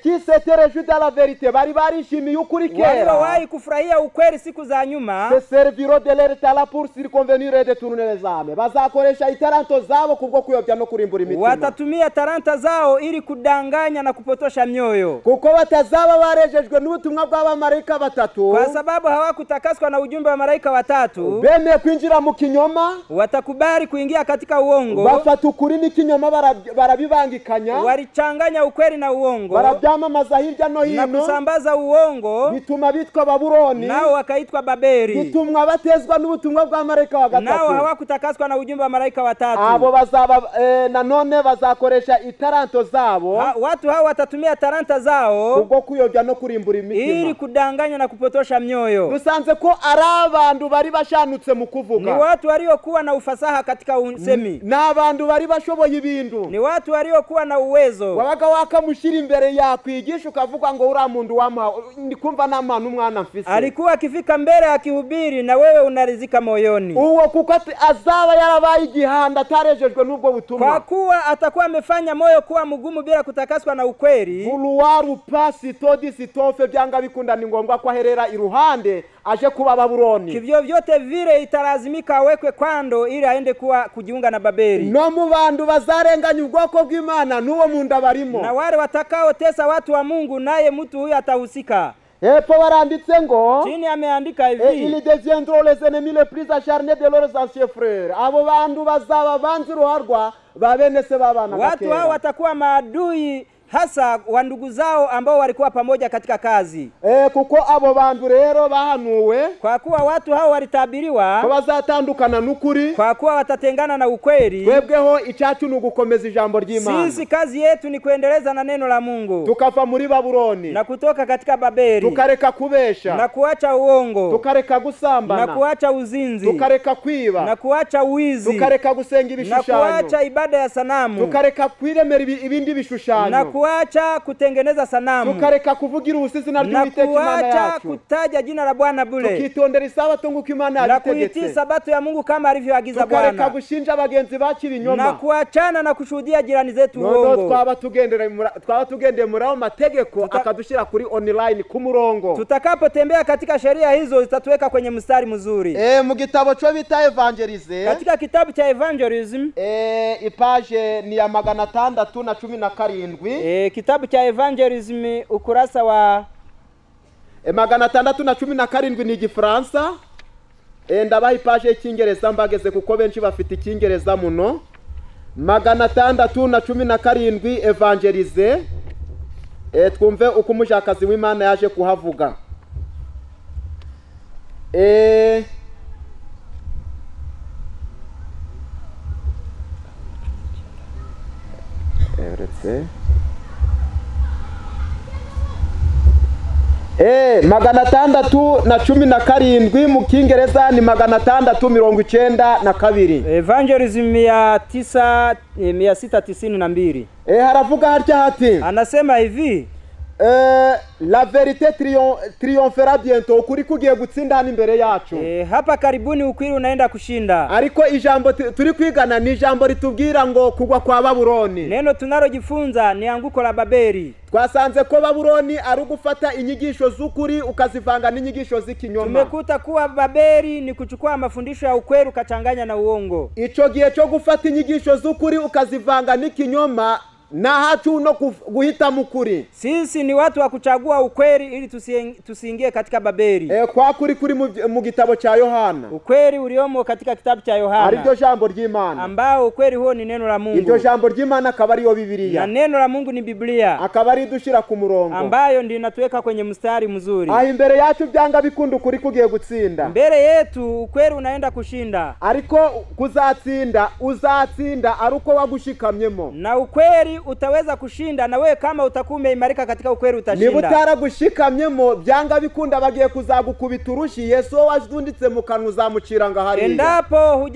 qui s'était réjoui dans la vérité, bari barishimiye ukuri kera, waliowahi kufurahia ukweli siku za nyuma, se serviront de leur talent pour circonvenir et détourner les âmes. Bazakoresha italanto zabo kubwo kuyobya no kurimbura imitima. Watatumia talanta zao ili kudanganya na kupotosha mioyo, kuko batazaba barejejwe n'ubutumwa bw'abamarayika batatu, kwa sababu hawakutakaswa na ujumbe wa malaika watatu. Bemeye kwinjira mu kinyoma, watakubali kuingia katika uongo, bafata ukuri n'ikinyoma barabibangikanya, walichanganya ukweli na uongo, barabyamamaza hirya no hino, na kusambaza uongo, bituma bitwa Babuloni, nao wakaitwa Babeli. Bitumwa batezwa n'ubutumwa bwa malaika wa gatatu, nao hawakutakaswa na ujumbe wa malaika watatu. Abo bazaba nanone bazakoresha italanto zabo, watu hao watatumia talanta zao kubwo kuyobya no kurimbura imitima, ili kudanganya na kupotosha mioyo. Dusanze ko ari abantu bari bashanutse mu kuvuga, ni watu waliokuwa na ufasaha katika usemi, n'abantu bari bashoboye ibintu, ni watu waliokuwa na uwezo. Wabaga wakamushira imbere yakwigisha ukavuga ngo ura mundu wama ndikumva namana umwana mfise. Alikuwa akifika mbele akihubiri na wewe unarizika moyoni. Uwo kuko azaba yarabaye igihanda atarejejwe n'ubwo butumwa, kwa kuwa atakuwa amefanya moyo kuwa mgumu bila kutakaswa na ukweli. Vouloir pas todi sitofe byanga bikunda ni ngombwa ko aherera iruhande aje kuba Babuloni. Kivyo vyote vile italazimika awekwe kwando ili aende kuwa kujiunga na Babeli. No mu bantu bazarenganya ubwoko bw'Imana n'uwo munda barimo, na wale watakaotesa watu wa Mungu naye mtu huyu atahusika. Hepfo baranditse ngo, chini ameandika hivi, ils deviendront les ennemis les plus acharnés de leurs anciens frères. Abo bantu bazaba banzi ruharwa ba bene se babana. Watu hao watakuwa maadui hasa wa ndugu zao ambao walikuwa pamoja katika kazi. Kuko abo bantu rero bahanuwe, kwa kuwa watu hao walitabiriwa ko bazatandukana n'ukuri, kwa kuwa watatengana na ukweli. Twebweho icyacu ni ugukomeza ijambo ry'Imana. Sisi kazi yetu ni kuendeleza na neno la Mungu, tukava muri Babuloni na kutoka katika Babeli, tukareka kubesha na kuacha uongo, tukareka gusambana na kuacha uzinzi, tukareka kwiba na kuacha uwizi, tukareka gusenga ibishushanyo na kuacha ibada ya sanamu, tukareka kwiremera ibindi bishushanyo na kuacha kutengeneza sanamu, tukareka kuvugira ubusizi na ry'Uwiteka Imana yacu, kutaja jina la Bwana bure, tukitondera isabato nguko Imana yabitegetse, na kuitii sabato ya Mungu kama alivyoagiza Bwana, tukareka gushinja bagenzi bacu ibinyoma, na kuachana na kushuhudia jirani zetu uongo. Twaba tugendeye muri ayo mategeko akadushira kuri online ku murongo. Tutakapotembea katika sheria hizo zitatuweka kwenye mstari mzuri. Mu gitabo cyo bita Evangelize, katika kitabu cha Evangelism, ipaje ni ya 617. Kitabu cha Evangelism ukurasa wa 617 ni Igifaransa. Ndabaha ipaje y'Icyingereza mbageze kuko benshi bafite Icyingereza muno. 617 Evangelize. Twumve uko umujakazi w'Imana yaje kuhavuga. Uretse 617 mu Kiingereza ni 692. Evangelism 692. Haravuga harya hati. Anasema hivi. La vérité triomphera bientôt, ukuri kugiye gutsinda hano imbere yacu. Hapa karibuni ukweli unaenda kushinda. Ariko ijambo turi kwigana ni ijambo ritubwira ngo kugwa kwa Babuloni. Neno tunalojifunza ni anguko la Babeli. Twasanze ko Babuloni ari gufata inyigisho z'ukuri ukazivanga n'inyigisho z'ikinyoma. Tumekuta kuwa Babeli ni kuchukua mafundisho ya ukweli ukachanganya na uongo. Ico gihe cyo gufata inyigisho z'ukuri ukazivanga n'ikinyoma na hatu no guhita mukuri. Sisi ni watu wa kuchagua ukweli ili tusiingie katika Babeli. Kwa kuri kuri mu gitabo cha Yohana. Ukweli uliomo katika kitabu cha Yohana. Ariryo jambo ry'Imana. Ambao ukweli huo ni neno la Mungu. Iryo jambo ry'Imana akaba ariyo Bibiliya. Na neno la Mungu ni Biblia. Akaba ari dushira ku murongo. Ambayo ndiyo inatuweka kwenye mstari mzuri. Ah, imbere yacu byanga bikunda ukuri kugiye gutsinda. Mbele yetu ukweli unaenda kushinda. Ariko kuzatsinda uzatsinda aruko wagushikamyemo. Na ukweli utaweza kushinda na wewe kama utakuwa umeimarika katika ukweli utashinda. Niba utaragushikamyemo byanga bikunda bagiye kuzagukubita urushi Yesu wajunditse mu kanwa uzamucira nga hariya. Endapo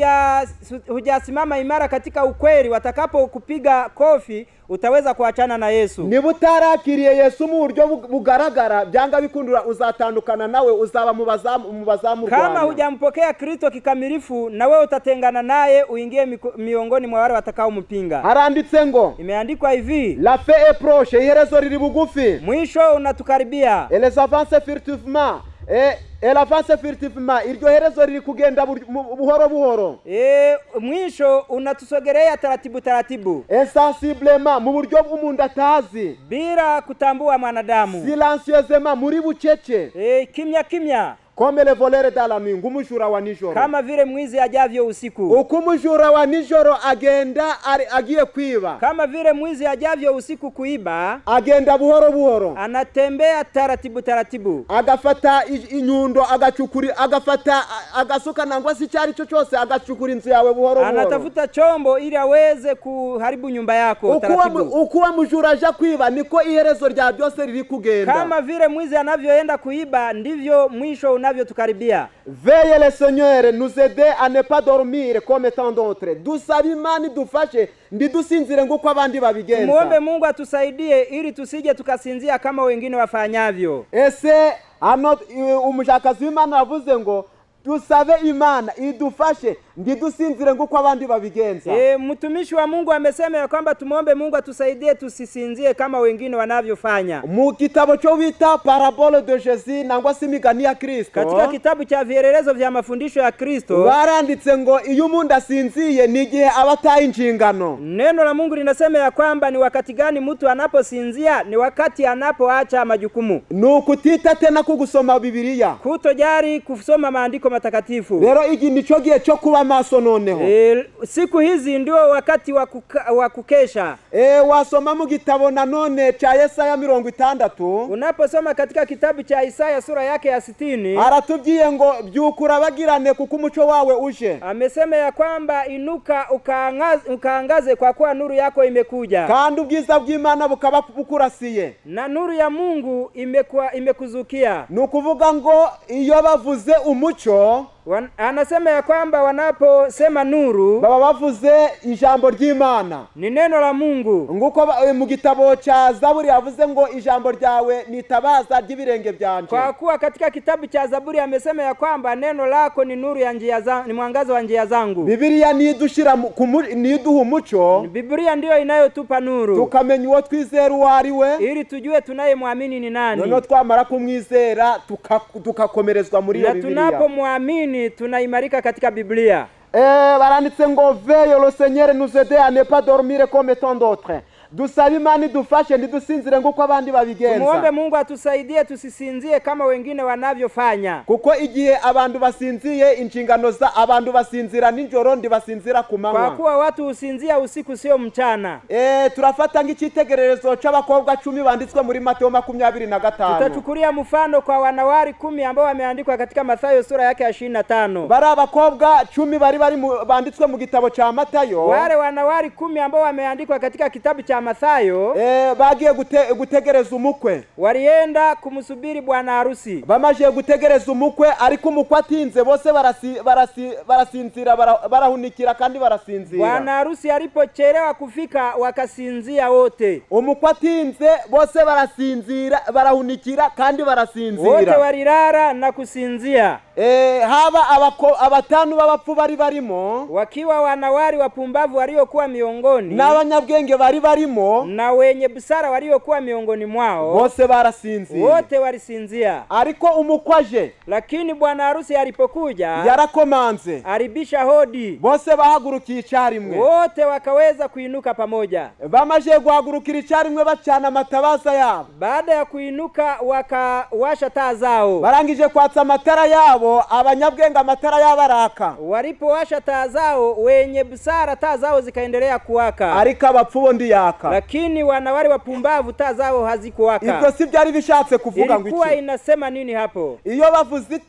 hujasimama imara katika ukweli, watakapo kupiga kofi utaweza kuachana na Yesu. Niba utarakiriye Yesu mu buryo bugaragara byanga bikundura uzatandukana nawe, uzaba mu bazamu. Kama hujampokea Kristo kikamilifu, na wewe utatengana naye uingie miongoni mwa wale watakaompinga. Haranditse ngo, imeandikwa hivi, la fin est proche, iherezo riri bugufi, mwisho unatukaribia. Et les avances furtivement, et l'avance furtivement, iryo herezo riri kugenda buhoro buhoro. Mwisho unatusogelea taratibu taratibu. Insensiblement, mu buryo bw'umuntu atazi, bila kutambua mwanadamu. Silencieusement, muri bucece. Kimya kimya. Comme le voleur dans la nuit, ngumujura wa nijoro. Kama vile mwizi ajavyo usiku. Uko umujura wa nijoro agenda agiye kwiba. Kama vile mwizi ajavyo usiku kuiba. Agenda buhoro buhoro. Anatembea taratibu taratibu. Agafata inyundo, agacukuri, agafata agasuka nangwa si cyari cyo cyose, agacukura inzu yawe buhoro buhoro. Anatafuta chombo ili aweze kuharibu nyumba yako taratibu. Uko umujura aja kwiba niko iherezo rya byose riri kugenda. Kama vile mwizi anavyoenda kuiba ndivyo mwisho unavyotukaribia. Veille le Seigneur nous aider à ne pas dormir comme tant d'autres. Dusabe Imana idufashe ndidusinzire nguko abandi babigenza. Muombe Mungu atusaidie ili tusije tukasinzia kama wengine wafanyavyo. Ese ano umushakazi w'Imana yavuze ngo dusabe Imana idufashe ndidusinzire nguko abandi babigenza. Mtumishi wa Mungu amesema ya kwamba tumuombe Mungu atusaidie tusisinzie kama wengine wanavyofanya. Mu kitabu cyo bita Parabole de Jésus nangwa si imigani ya Kristo. Katika kitabu cha vielelezo vya mafundisho ya Kristo baranditse ngo iyo umuntu asinziye ni igihe abataye inshingano. Neno la Mungu linasema ya kwamba ni wakati gani mtu anaposinzia? Ni wakati anapoacha majukumu. Nukutita tena kugusoma Bibiliya. Kutojari kusoma maandiko matakatifu. Rero iki nico gihe cyo kuba maso noneho. Siku hizi ndio wakati wa kukesha. Wasoma mu gitabo nanone cha Yesaya 60. Unaposoma katika kitabu cha Isaya sura yake ya 60, aratubwiye ngo byukura bagirane kuko umuco wawe uje. Amesema ya kwamba inuka ukaangaze kwa kuwa nuru yako imekuja. Kandi ubwiza bw'Imana bukaba bukurasiye. Na nuru ya Mungu imekuzukia. Nukuvuga ngo iyo bavuze umuco, anasema ya kwamba wanaposema nuru baba bavuze ijambo ry'Imana, ni neno la Mungu. Nguko mu gitabo cha Zaburi yavuze ngo ijambo ryawe nitabaza ry'ibirenge byanje. Kwa kuwa katika kitabu cha Zaburi amesema ya kwamba neno lako ni nuru ya njia zangu, ni mwangazo wa njia zangu. Bibiliya nidushira niduha umuco. Biblia ndiyo inayotupa nuru. Tukamenya uwo twizera uwo ari we, ili tujue tunayemwamini ni nani. Noneho twamara kumwizera tukakomerezwa muri iyo Bibiliya. Na tunapomwamini tunaimarika katika Biblia. Baranditse ngo veille le Seigneur nous aide à ne pas dormir comme tant d'autres. Dusabe Imana idufashe ntidusinzire nguko abandi babigenza. Tumuombe Mungu atusaidie tusisinzie kama wengine wanavyofanya. Kuko igihe abantu basinziye inshingano za abantu basinzira nijoro ndibasinzira ku manywa. Kwa kuwa watu usinzia usiku sio mchana. Turafata ng'icyitegererezo c'abakobwa 10 banditswe muri Mateo 25. Tutachukulia mfano kwa wanawari 10 ambao wameandikwa katika Mathayo sura yake ya 25. Bari abakobwa 10 bari banditswe mu gitabo cha Matayo. Wale wanawari 10 ambao wameandikwa katika kitabu cha cha Mathayo, bagiye gutegereza umukwe, walienda kumsubiri bwana harusi. Bamaze gutegereza umukwe ariko umukwe atinze bose barasinzira, barahunikira kandi barasinzira. Bwana harusi alipochelewa kufika wakasinzia wote. Umukwe atinze bose barasinzira, barahunikira kandi barasinzira. Wote walilala na kusinzia. Haba abatanu b'abapfu bari barimo, wakiwa wanawali wapumbavu waliokuwa miongoni, n'abanyabwenge bari barimo, na wenye busara waliokuwa miongoni mwao, bose barasinzira. Wote walisinzia. Ariko umukwaje, lakini bwana harusi alipokuja yarakomanze, alibisha hodi, bose bahagurukiye icyarimwe, wote wakaweza kuinuka pamoja. Bamaze guhagurukira icyarimwe bacana amatabaza yabo. Baada ya kuinuka wakawasha taa zao. Barangije kwatsa amatara yabo, abanyabwenge amatara yabo araka. Walipowasha taa zao, wenye busara taa zao zikaendelea kuwaka, ariko abapfu bo ndiyaka. Lakini wanawali wapumbavu taa zao hazikuwaka. Ibyo si byari bishatse kuvuga ngo iki? Inasema nini hapo? Iyo bavuze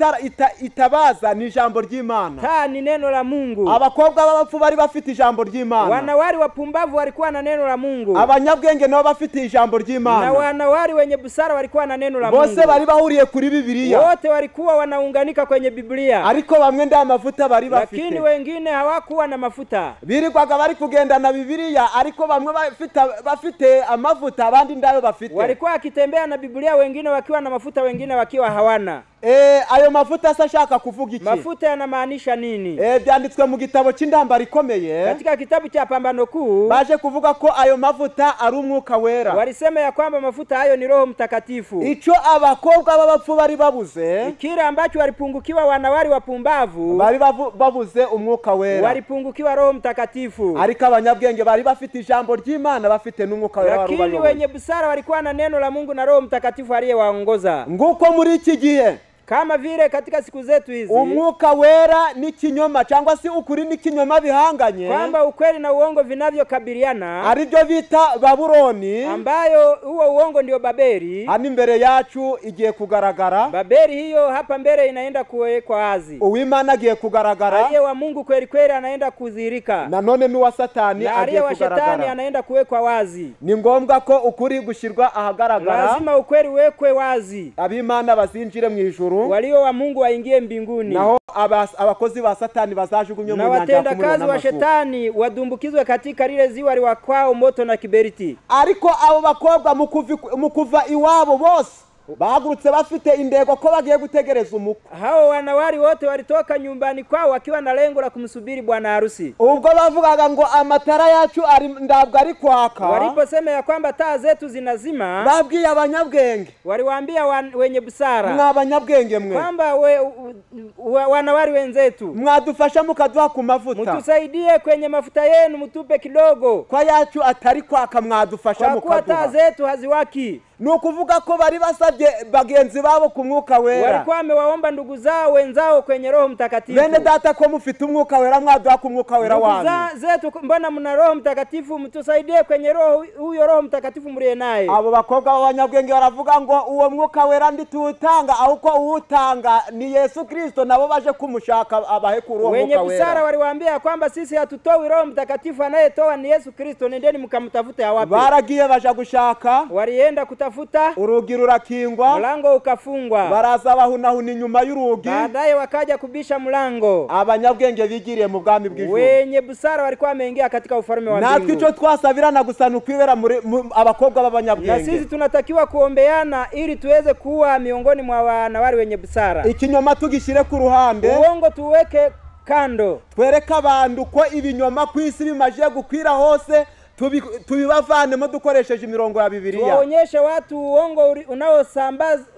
itabaza ni ijambo ry'Imana. Taa ni neno la Mungu. Abakobwa b'abapfu bari bafite ijambo ry'Imana. Wanawali wapumbavu walikuwa na neno la Mungu. Abanyabwenge nabo bafite ijambo ry'Imana. Na wanawali wenye busara walikuwa na neno la Mungu. Bose bari bahuriye kuri Bibiliya. Wote walikuwa wanaunganika kwenye Biblia. Ariko bamwe nda mafuta bari bafite, lakini wengine hawakuwa na mafuta. Birirwaga bari kugenda na Bibiliya, ariko bamwe bafite amavuta abandi ndayo bafite. Walikuwa wakitembea na Biblia, wengine wakiwa na mafuta, wengine wakiwa hawana. Ayo mafuta sasa kuvuga iki? Mafuta yanamaanisha nini? Byanditswe mu gitabo cy'indambara ikomeye. Katika kitabu cha Pambano Kuu baje kuvuga ko ayo mavuta ari umwuka wera. Walisema ya kwamba mafuta hayo ni Roho Mtakatifu. Ico abakobwa b'abapfu bari babuze, kile ambacho walipungukiwa wanawali wapumbavu, bari babuze umwuka wera. Walipungukiwa Roho Mtakatifu. Ariko abanyabwenge bari bafite ijambo ry'Imana, bafite n'umwuka wera. Lakini wenye busara walikuwa na neno la Mungu na Roho Mtakatifu aliyewaongoza. Nguko muri iki gihe, kama vile katika siku zetu hizi, umwuka wera ni kinyoma cyangwa se ukuri ni kinyoma bihanganye, kwamba ukweli na uongo vinavyokabiliana, aribyo bita Babuloni, ambayo huo uongo ndio Babeli. Hano imbere yacu igiye kugaragara. Babeli hiyo hapa mbele inaenda kuwekwa wazi. Uwimana agiye kugaragara, aliye wa Mungu kweli kweli anaenda kudhihirika, na none n'uwa Satani agiye kugaragara, shetani anaenda kuwekwa wazi. Ni ngombwa ko ukuri gushirwa ahagaragara. Lazima ukweli uwekwe wazi, abimana bazinjire mu ijuru, walio wa Mungu waingie mbinguni, naho abakozi ba Satani bazajugunywe mu na nyanja watenda kazi wa shetani wadumbukizwe katika lile ziwa liwakwao moto na kiberiti. Ariko abo bakobwa mukuva iwabo bose bahagurutse bafite indego ko bagiye gutegereza umukwe. Hao wanawali wote walitoka nyumbani kwao wakiwa na lengo la kumsubiri bwana harusi. Ubwo bavugaga ngo amatara yacu ari ndabwo ari kwaka, waliposema ya kwamba taa zetu zinazima, babwiye abanyabwenge, waliwaambia wenye busara, mwa abanyabwenge mwe, kwamba wanawali wenzetu, mwadufasha mukaduha ku mavuta, mtusaidie kwenye mafuta yenu, mtupe kidogo, kwa yacu atari kwaka mwadufasha mukaduha, kwa taa zetu haziwaki. Nukuvuga ko bari basabye bagenzi babo ku mwuka wera. Walikuwa wamewaomba ndugu zao wenzao kwenye Roho Mtakatifu. Bene data ko mufite umwuka wera mwaduha ku mwuka wera wanyu. Ndugu zetu, mbona mna Roho Mtakatifu, mtusaidie kwenye roho huyo Roho Mtakatifu mliye naye. Abo bakobwa b'abanyabwenge baravuga ngo uwo mwuka wera nditutanga ahubwo uwutanga ni Yesu Kristo, nabo baje kumushaka abahe kuri uwo mwuka wera. Wenye busara waliwaambia kwamba sisi hatutoi Roho Mtakatifu, anayetoa ni Yesu Kristo, nendeni mkamtafute awape. Baragiye baje gushaka, walienda kutafuta, urugi rurakingwa, mlango ukafungwa, baraza bahunahuna inyuma y'urugi. Baadaye wakaja kubisha mlango. Abanyabwenge bigiriye mu bwami bw'ijuru. Wenye busara walikuwa wameingia katika ufalme wa mbingu. Natwe icyo twasabirana gusa nukwibera muri abakobwa b'abanyabwenge. Na sisi tunatakiwa kuombeana ili tuweze kuwa miongoni mwa wanawali wenye busara. Ikinyoma tugishire ku ruhande, uongo tuweke kando, twereke abantu ko ibinyoma kwisi bimaje gukwira hose, tubibavanemo dukoresheje imirongo ya Bibiliya. Tuwaonyeshe watu uongo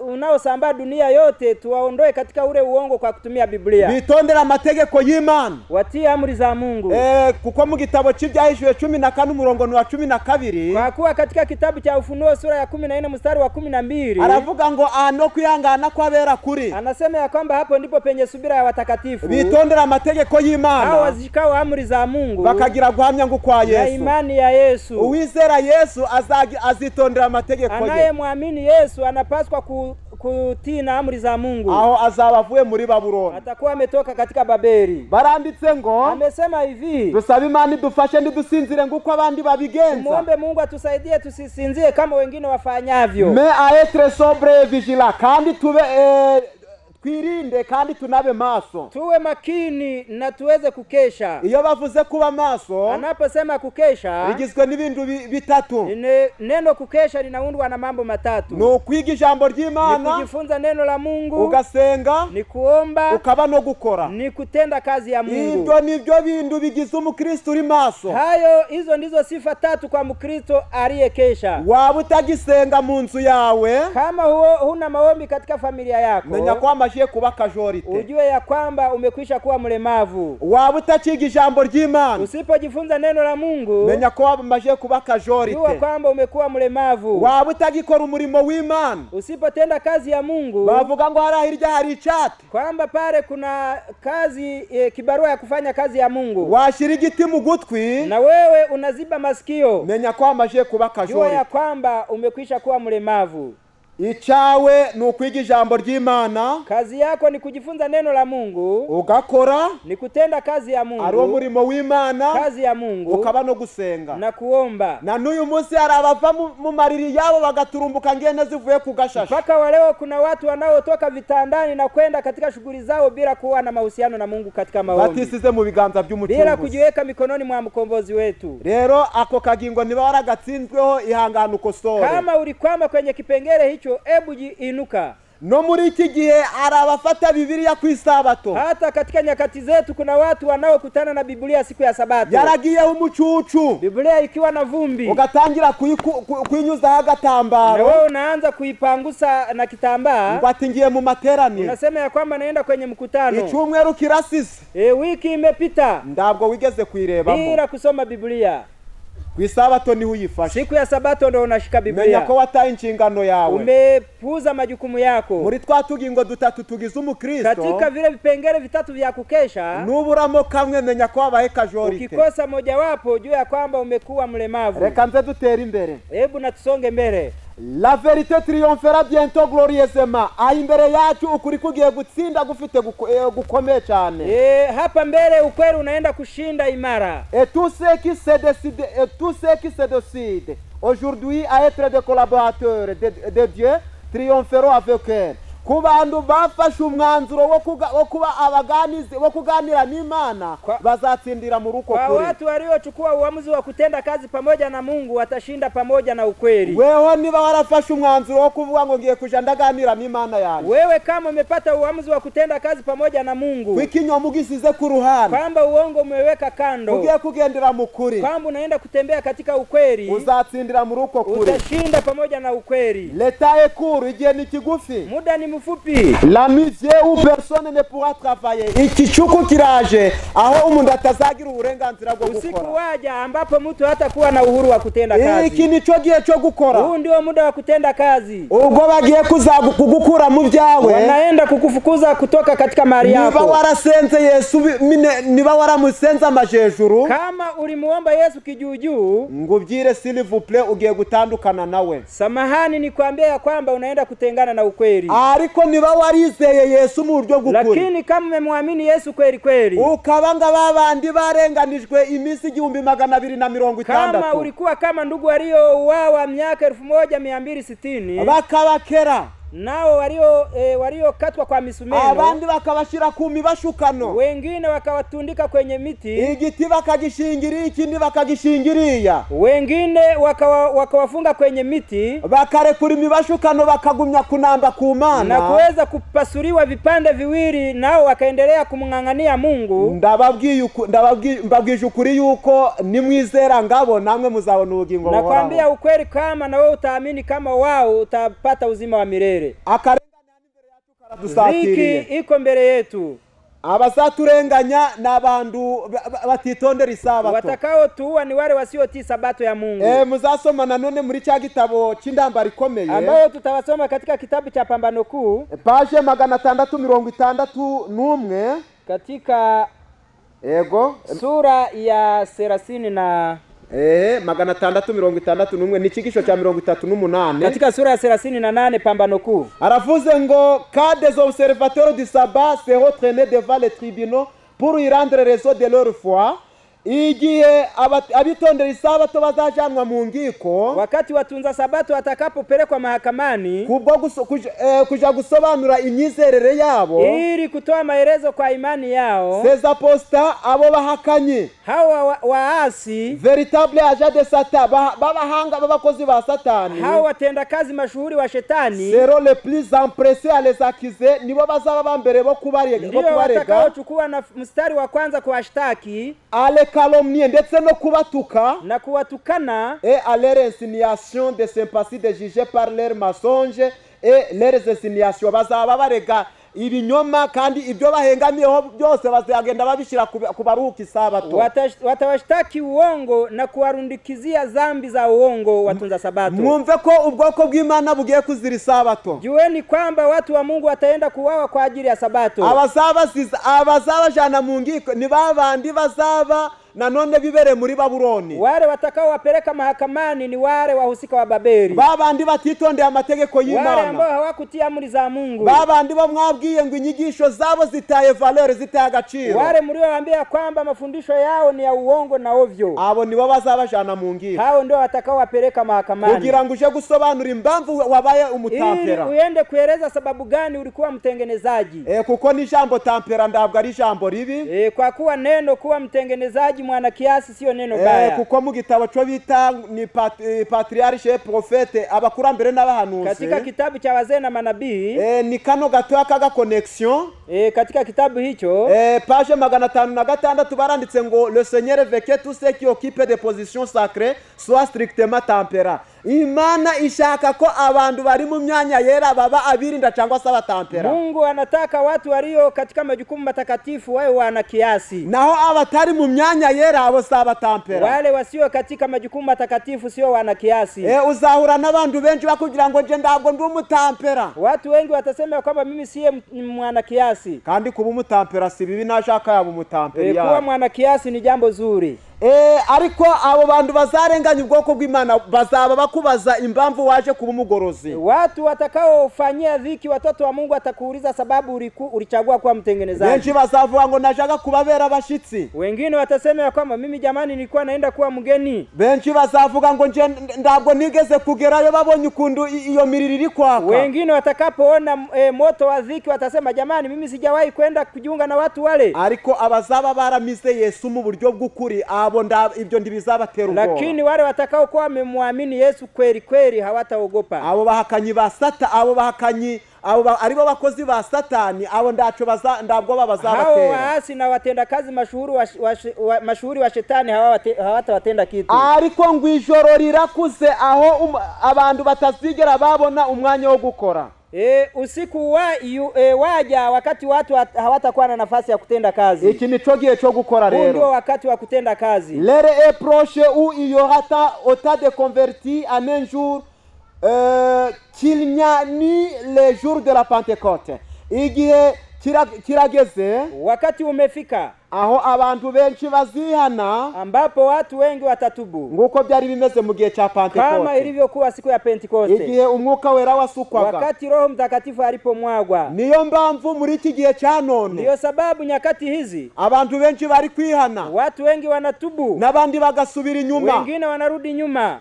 unaosambaa dunia yote, tuwaondoe katika ule uongo kwa kutumia Biblia. Bitondera amategeko y'Imana, watii amri za Mungu. Kuko mu gitabo cy'Ibyahishuwe 14 umurongo wa 12, kwa kuwa katika kitabu cha Ufunuo sura ya 14 mstari wa 12 aravuga ngo ano kwihangana kw'abera kuri, anasema ya kwamba hapo ndipo penye subira ya watakatifu. Bitondera amategeko y'Imana, hao wazishikao amri za Mungu, bakagira guhamya ngo kwa Yesu na imani ya Yesu. Uwizera Yesu azitondera amategeko ye. Anayemwamini Yesu anapaswa kutii na amri za Mungu, aho azaba avuye muri Babuloni, atakuwa ametoka katika Babeli. Baranditse ngo, amesema hivi, dusabe Imana idufashe ntidusinzire nguko abandi babigenza. Muombe Mungu atusaidie tusisinzie kama wengine wafanyavyo. Mais à être sobre et vigilant, kandi tube twirinde kandi tunabe maso. Tuwe makini na tuweze kukesha. Iyo bavuze kuba maso, anaposema kukesha, rigizwe n'ibintu bitatu. Neno kukesha linaundwa na mambo matatu. Ni ukwiga ijambo ry'Imana, ni kujifunza neno la Mungu, ugasenga, ni kuomba, ukaba no gukora, ni kutenda kazi ya Mungu. Ibyo nibyo bintu bigize umukristo uri maso. Hayo, hizo ndizo sifa tatu kwa Mkristo aliyekesha. Waba utagisenga mu nzu yawe, kama huna maombi katika familia yako, menya kwamba kuba kajorite, ujue ya kwamba umekwisha kuwa mlemavu. Waba utakiga ijambo ry'Imana, usipojifunza neno la Mungu, menya ko wamaje kuba kajorite, jua kwamba umekuwa mlemavu. Waba utagikora umurimo w'Imana, usipotenda kazi ya Mungu, bavuga ngo hari hirya hari icati, kwamba pale kuna kazi kibarua ya kufanya kazi ya Mungu, washira igiti mu gutwi, na wewe unaziba masikio, menya ko wamaje kuba kajorite, jua ya kwamba umekwisha kuwa mlemavu. Icawe ni ukwiga ijambo ry'Imana, kazi yako ni kujifunza neno la Mungu, ugakora, ni kutenda kazi ya Mungu, ari umurimo w'Imana, kazi ya Mungu, ukaba no gusenga na kuomba. Na n'uyu munsi hari abava mu mariri yabo bagaturumbuka ngene zivuye ku gashasha. Mpaka wa leo kuna watu wanaotoka vitandani na kwenda katika shughuli zao bila kuwa na mahusiano na Mungu katika maombi, batisize mu biganza by'umucunguzi, bila kujiweka mikononi mwa mkombozi wetu. Rero ako kagingo niba waragatsinzweho, ihangane ukosore. Kama ulikwama kwenye kipengele hicho, ebu inuka. No muri iki gihe hari abafata Bibiliya ku isabato. Hata katika nyakati zetu kuna watu wanaokutana na Biblia siku ya Sabato, yaragiyeho umucucu, Biblia ikiwa na vumbi, ugatangira kuyinyuzaho agatambaro, na wewe unaanza kuipangusa na kitambaa, ngo ati ngiye mu materaniro, unasema ya kwamba naenda kwenye mkutano. Icyumweru kirasize, wiki imepita, ndabwo wigeze kuyirebamo bila kusoma Biblia. Ku isabato niho uyifashe. Siku ya Sabato ndo unashika Biblia. Menya ko wataye inshingano yawe, umepuuza majukumu yako. Muri twa tugingo dutatu tugize umukristo, katika vile vipengele vitatu vya kukesha, nuburamo kamwe menya ko wabaye kajorite. Ukikosa mojawapo, jua ya kwamba umekuwa mlemavu. Reka nze dutere imbere. Hebu na tusonge mbele. La vérité triomphera bientôt glorieusement. Aho imbere yacu ukuri kugiye gutsinda gufite gukomeye cyane. Hapa mbele ukweli unaenda kushinda imara. Et tous ceux qui se décident, et tous ceux qui se décident aujourd'hui à être des collaborateurs de Dieu triompheront avec elle. Ku bantu bafashe umwanzuro wo kuba abaganizi wo kuganira n'Imana, bazatsindira mu ruko Kwa kuri. watu waliochukua uamuzi wa kutenda kazi pamoja na Mungu watashinda pamoja na ukweli. Wewe niba warafashe umwanzuro wo kuvuga ngo ngiye kuja ndaganira n'Imana yanjye, wewe kama umepata uamuzi wa kutenda kazi pamoja na Mungu, kwikinyoma ugisize ku ruhande, kwamba uongo umeweka kando, ugiye kugendera mu kuri, kwamba unaenda kutembea katika ukweli, uzatsindira mu ruko kuri, utashinda pamoja na ukweli. Leta ekuru, igihe ni kigufi, muda ni mfupi. La nuit vient où personne ne pourra travailler. Ikicuku kiraje aho umuntu atazagira uburenganzira bwo Usiku gukora. waja ambapo mtu hatakuwa na uhuru wa kutenda kazi. Iki nico gihe cyo gukora. Huu ndio muda wa kutenda kazi. Ubwo bagiye kugukura mu byawe, wanaenda kukufukuza kutoka katika mali niba yako. warasenze Yesu, niba waramusenze amajejuru, kama ulimuomba Yesu kijuujuu, ngubyire s'il vous plaît, ugiye gutandukana nawe. Samahani nikwambie ya kwamba unaenda kutengana na ukweli. Ariko niba warizeye Yesu mu buryo bw'ukuri, lakini kama umemwamini Yesu kweli kweli, ukaba nga babandi barenganijwe iminsi 1260, kama ulikuwa kama ndugu waliouawa miaka 1260, bakabakera, nao waliokatwa kwa misumeno, abandi bakabashira ku mibashukano, wengine wakawatundika kwenye miti, igiti bakagishingira ikindi bakagishingiriya, wengine wakawafunga kwenye miti, bakarekura imibashukano bakagumya kunamba ku Mana, na kuweza kupasuliwa vipande viwili, nao wakaendelea kumng'ang'ania Mungu. Ndababwije ukuri yuko nimwizera ngabo namwe muzabona ubugingo buhoraho. Nakwambia ukweli, kama na wewe utaamini kama wao utapata uzima wa milele. Akarengane dhiki iko mbele yetu. Abazaturenganya ni abantu batitondera isabato. Watakaotuua ni wale wasiotii sabato ya Mungu. Muzasoma nanone muri cya gitabo cy'indambara ikomeye, ambayo tutawasoma katika kitabu cha Pambano Kuu, page 661, katika ego sura ya 36 661 ni ikigisho cya 38 Katika sura ya 38 pambano kuu. Aravuze ngo quand des observateurs du sabbat seront traînés devant les tribunaux pour y rendre raison de leur foi, igihe abitondera isabato bazajanwa mu ngiko, wakati watunza sabato watakapopelekwa mahakamani kubwo kuja gusobanura imyizerere yabo, ili kutoa maelezo kwa imani yao, ces apostats, abo bahakanyi, hawa waasi, véritable agent de Satan, babahanga babakozi ba Satani, hawa watenda kazi mashuhuri wa shetani, seront les plus empressés à les accuser, nibo bazaba bambere bo kubarega, ndio watakaochukua na mstari wa kwanza kuwashtaki, ale calomnier, ndetse no kubatuka na kuwatukana, et à leur insinuation de sympathie de juger par leurs mensonges et leurs insinuations, bazaba barega ibinyoma kandi ibyo bahengamiyeho byose bazagenda babishira kubaruhuka isabato. Watawashtaki uongo na kuwarundikizia zambi za uongo watunza sabato. Mwumve ko ubwoko bw'Imana bugiye kuzira isabato. Jueni kwamba watu wa Mungu wataenda kuwawa kwa ajili ya sabato. Abazabajana mu ngiko ni babandi bazaba nanone bibere muri Babuloni. Wale watakao wapeleka mahakamani ni wale wahusika wa Babeli. Babandi batitondeye amategeko y'Imana. Wale ambao hawakutia amri za Mungu. Babandi bo mwabwiye ngo inyigisho zabo zitaye valeur, zitaye agaciro. Wale mliowaambia kwamba mafundisho yao ni ya uongo na ovyo. Abo nibo bazabajana mu ngiko. Hao ndio watakao wapeleka mahakamani. Kugira ngo uje gusobanura impamvu wabaye umutampera. Ili uende kueleza sababu gani ulikuwa mtengenezaji. Kuko ni jambo tampera ndabwo ari jambo ribi. Kwa kuwa neno kuwa mtengenezaji mwana kiasi sio neno baya. Kuko mu gitabo cyo bita ni patriarche prophète, abakurambere n'abahanuzi, katika kitabu cha wazee na manabii, ni kano gatoya kaga connection. Katika kitabu hicho page 506 baranditse ngo le Seigneur veut que tous ceux qui occupent des positions sacrées soient strictement tempérés. Imana ishaka ko abantu bari mu myanya yera baba abirinda cyangwa se abatampera. Mungu anataka watu walio katika majukumu matakatifu wawe wana kiasi. Naho abatari mu myanya yera abo si abatampera. Wale wasio katika majukumu matakatifu sio wana kiasi. Uzahura n'abantu benshi bakugira ngo nje ndabwo ndi umutampera. Watu wengi watasema kwamba mimi siye mwana kiasi. Kandi kuba umutampera si bibi, nashaka yaba umutampera. Kuwa mwana kiasi ni jambo zuri. Ariko abo bantu bazarenganya ubwoko bw'Imana bazaba bakubaza impamvu waje kuba umugorozi. Watu watakaofanyia dhiki watoto wa Mungu atakuuliza sababu ulichagua kuwa mtengenezaji. Benshi bazavuga ngo nashaka kubabera abashitsi. Wengine watasema kwamba mimi jamani nilikuwa naenda kuwa mgeni. Benshi bazavuga ngo nje ndabwo nigeze kugerayo babonye ukundu iyo miriri iri kwaka. Wengine watakapoona moto wa dhiki watasema jamani mimi sijawahi kwenda kujiunga na watu wale. Ariko abazaba baramize Yesu mu buryo bw'ukuri abo ibyo ndibizabatera ubwoba. Lakini wale watakao kuwa wamemwamini Yesu kweli kweli hawataogopa. Abo bahakanyi ba Sata, abo bahakanyi, abo aribo bakozi ba Satani, abo ndaco ndabwo bazabatera. Hao waasi na watenda kazi mashuhuri wa shetani hawatawatenda kitu. Ariko ngo ijoro rirakuze aho abantu batazigera babona umwanya wo gukora. Usiku waja wakati watu hawatakuwa na nafasi ya kutenda kazi. Iki nico gihe cyo gukora rero. Ndio wakati wa kutenda kazi. L'heure est proche où il y aura autant de convertis en un jour qu'il n'y a ni le jour de la Pentecôte. Igihe kirageze, wakati umefika aho abantu benshi bazihana, ambapo watu wengi watatubu, nguko byari bimeze mu gihe cha Pentecoste, kama ilivyokuwa siku ya Pentecoste, igihe umwuka wera wasukwaga, wakati Roho Mtakatifu alipomwagwa. Niyo mpamvu muri iki gihe cha none, ndiyo sababu nyakati hizi abantu benshi bari kwihana, watu wengi wanatubu, nabandi bagasubira inyuma, wengine wanarudi nyuma.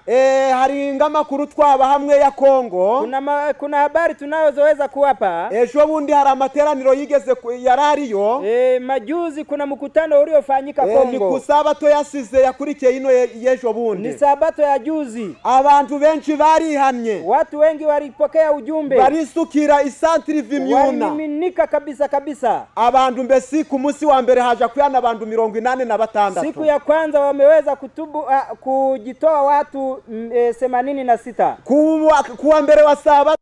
Hari ngamakuru twaba hamwe ya Kongo, kuna habari tunayozoweza kuwapa. Ejo bundi hari amateraniro yigeze yarariyo. Majuzi kuna mkutano uliofanyika Kongo. Ni kusabato yasize yakurikiye ino yejo bundi. Ni sabato ya juzi. Abantu benshi barihanye. Watu wengi walipokea ujumbe. Barisukira isantri vimyuna. Walimiminika kabisa kabisa. Abantu mbesi ku munsi wa mbere haja kuyana abantu 86. Siku ya kwanza wameweza kutubu kujitoa watu 86. Kuwa mbere wa sabato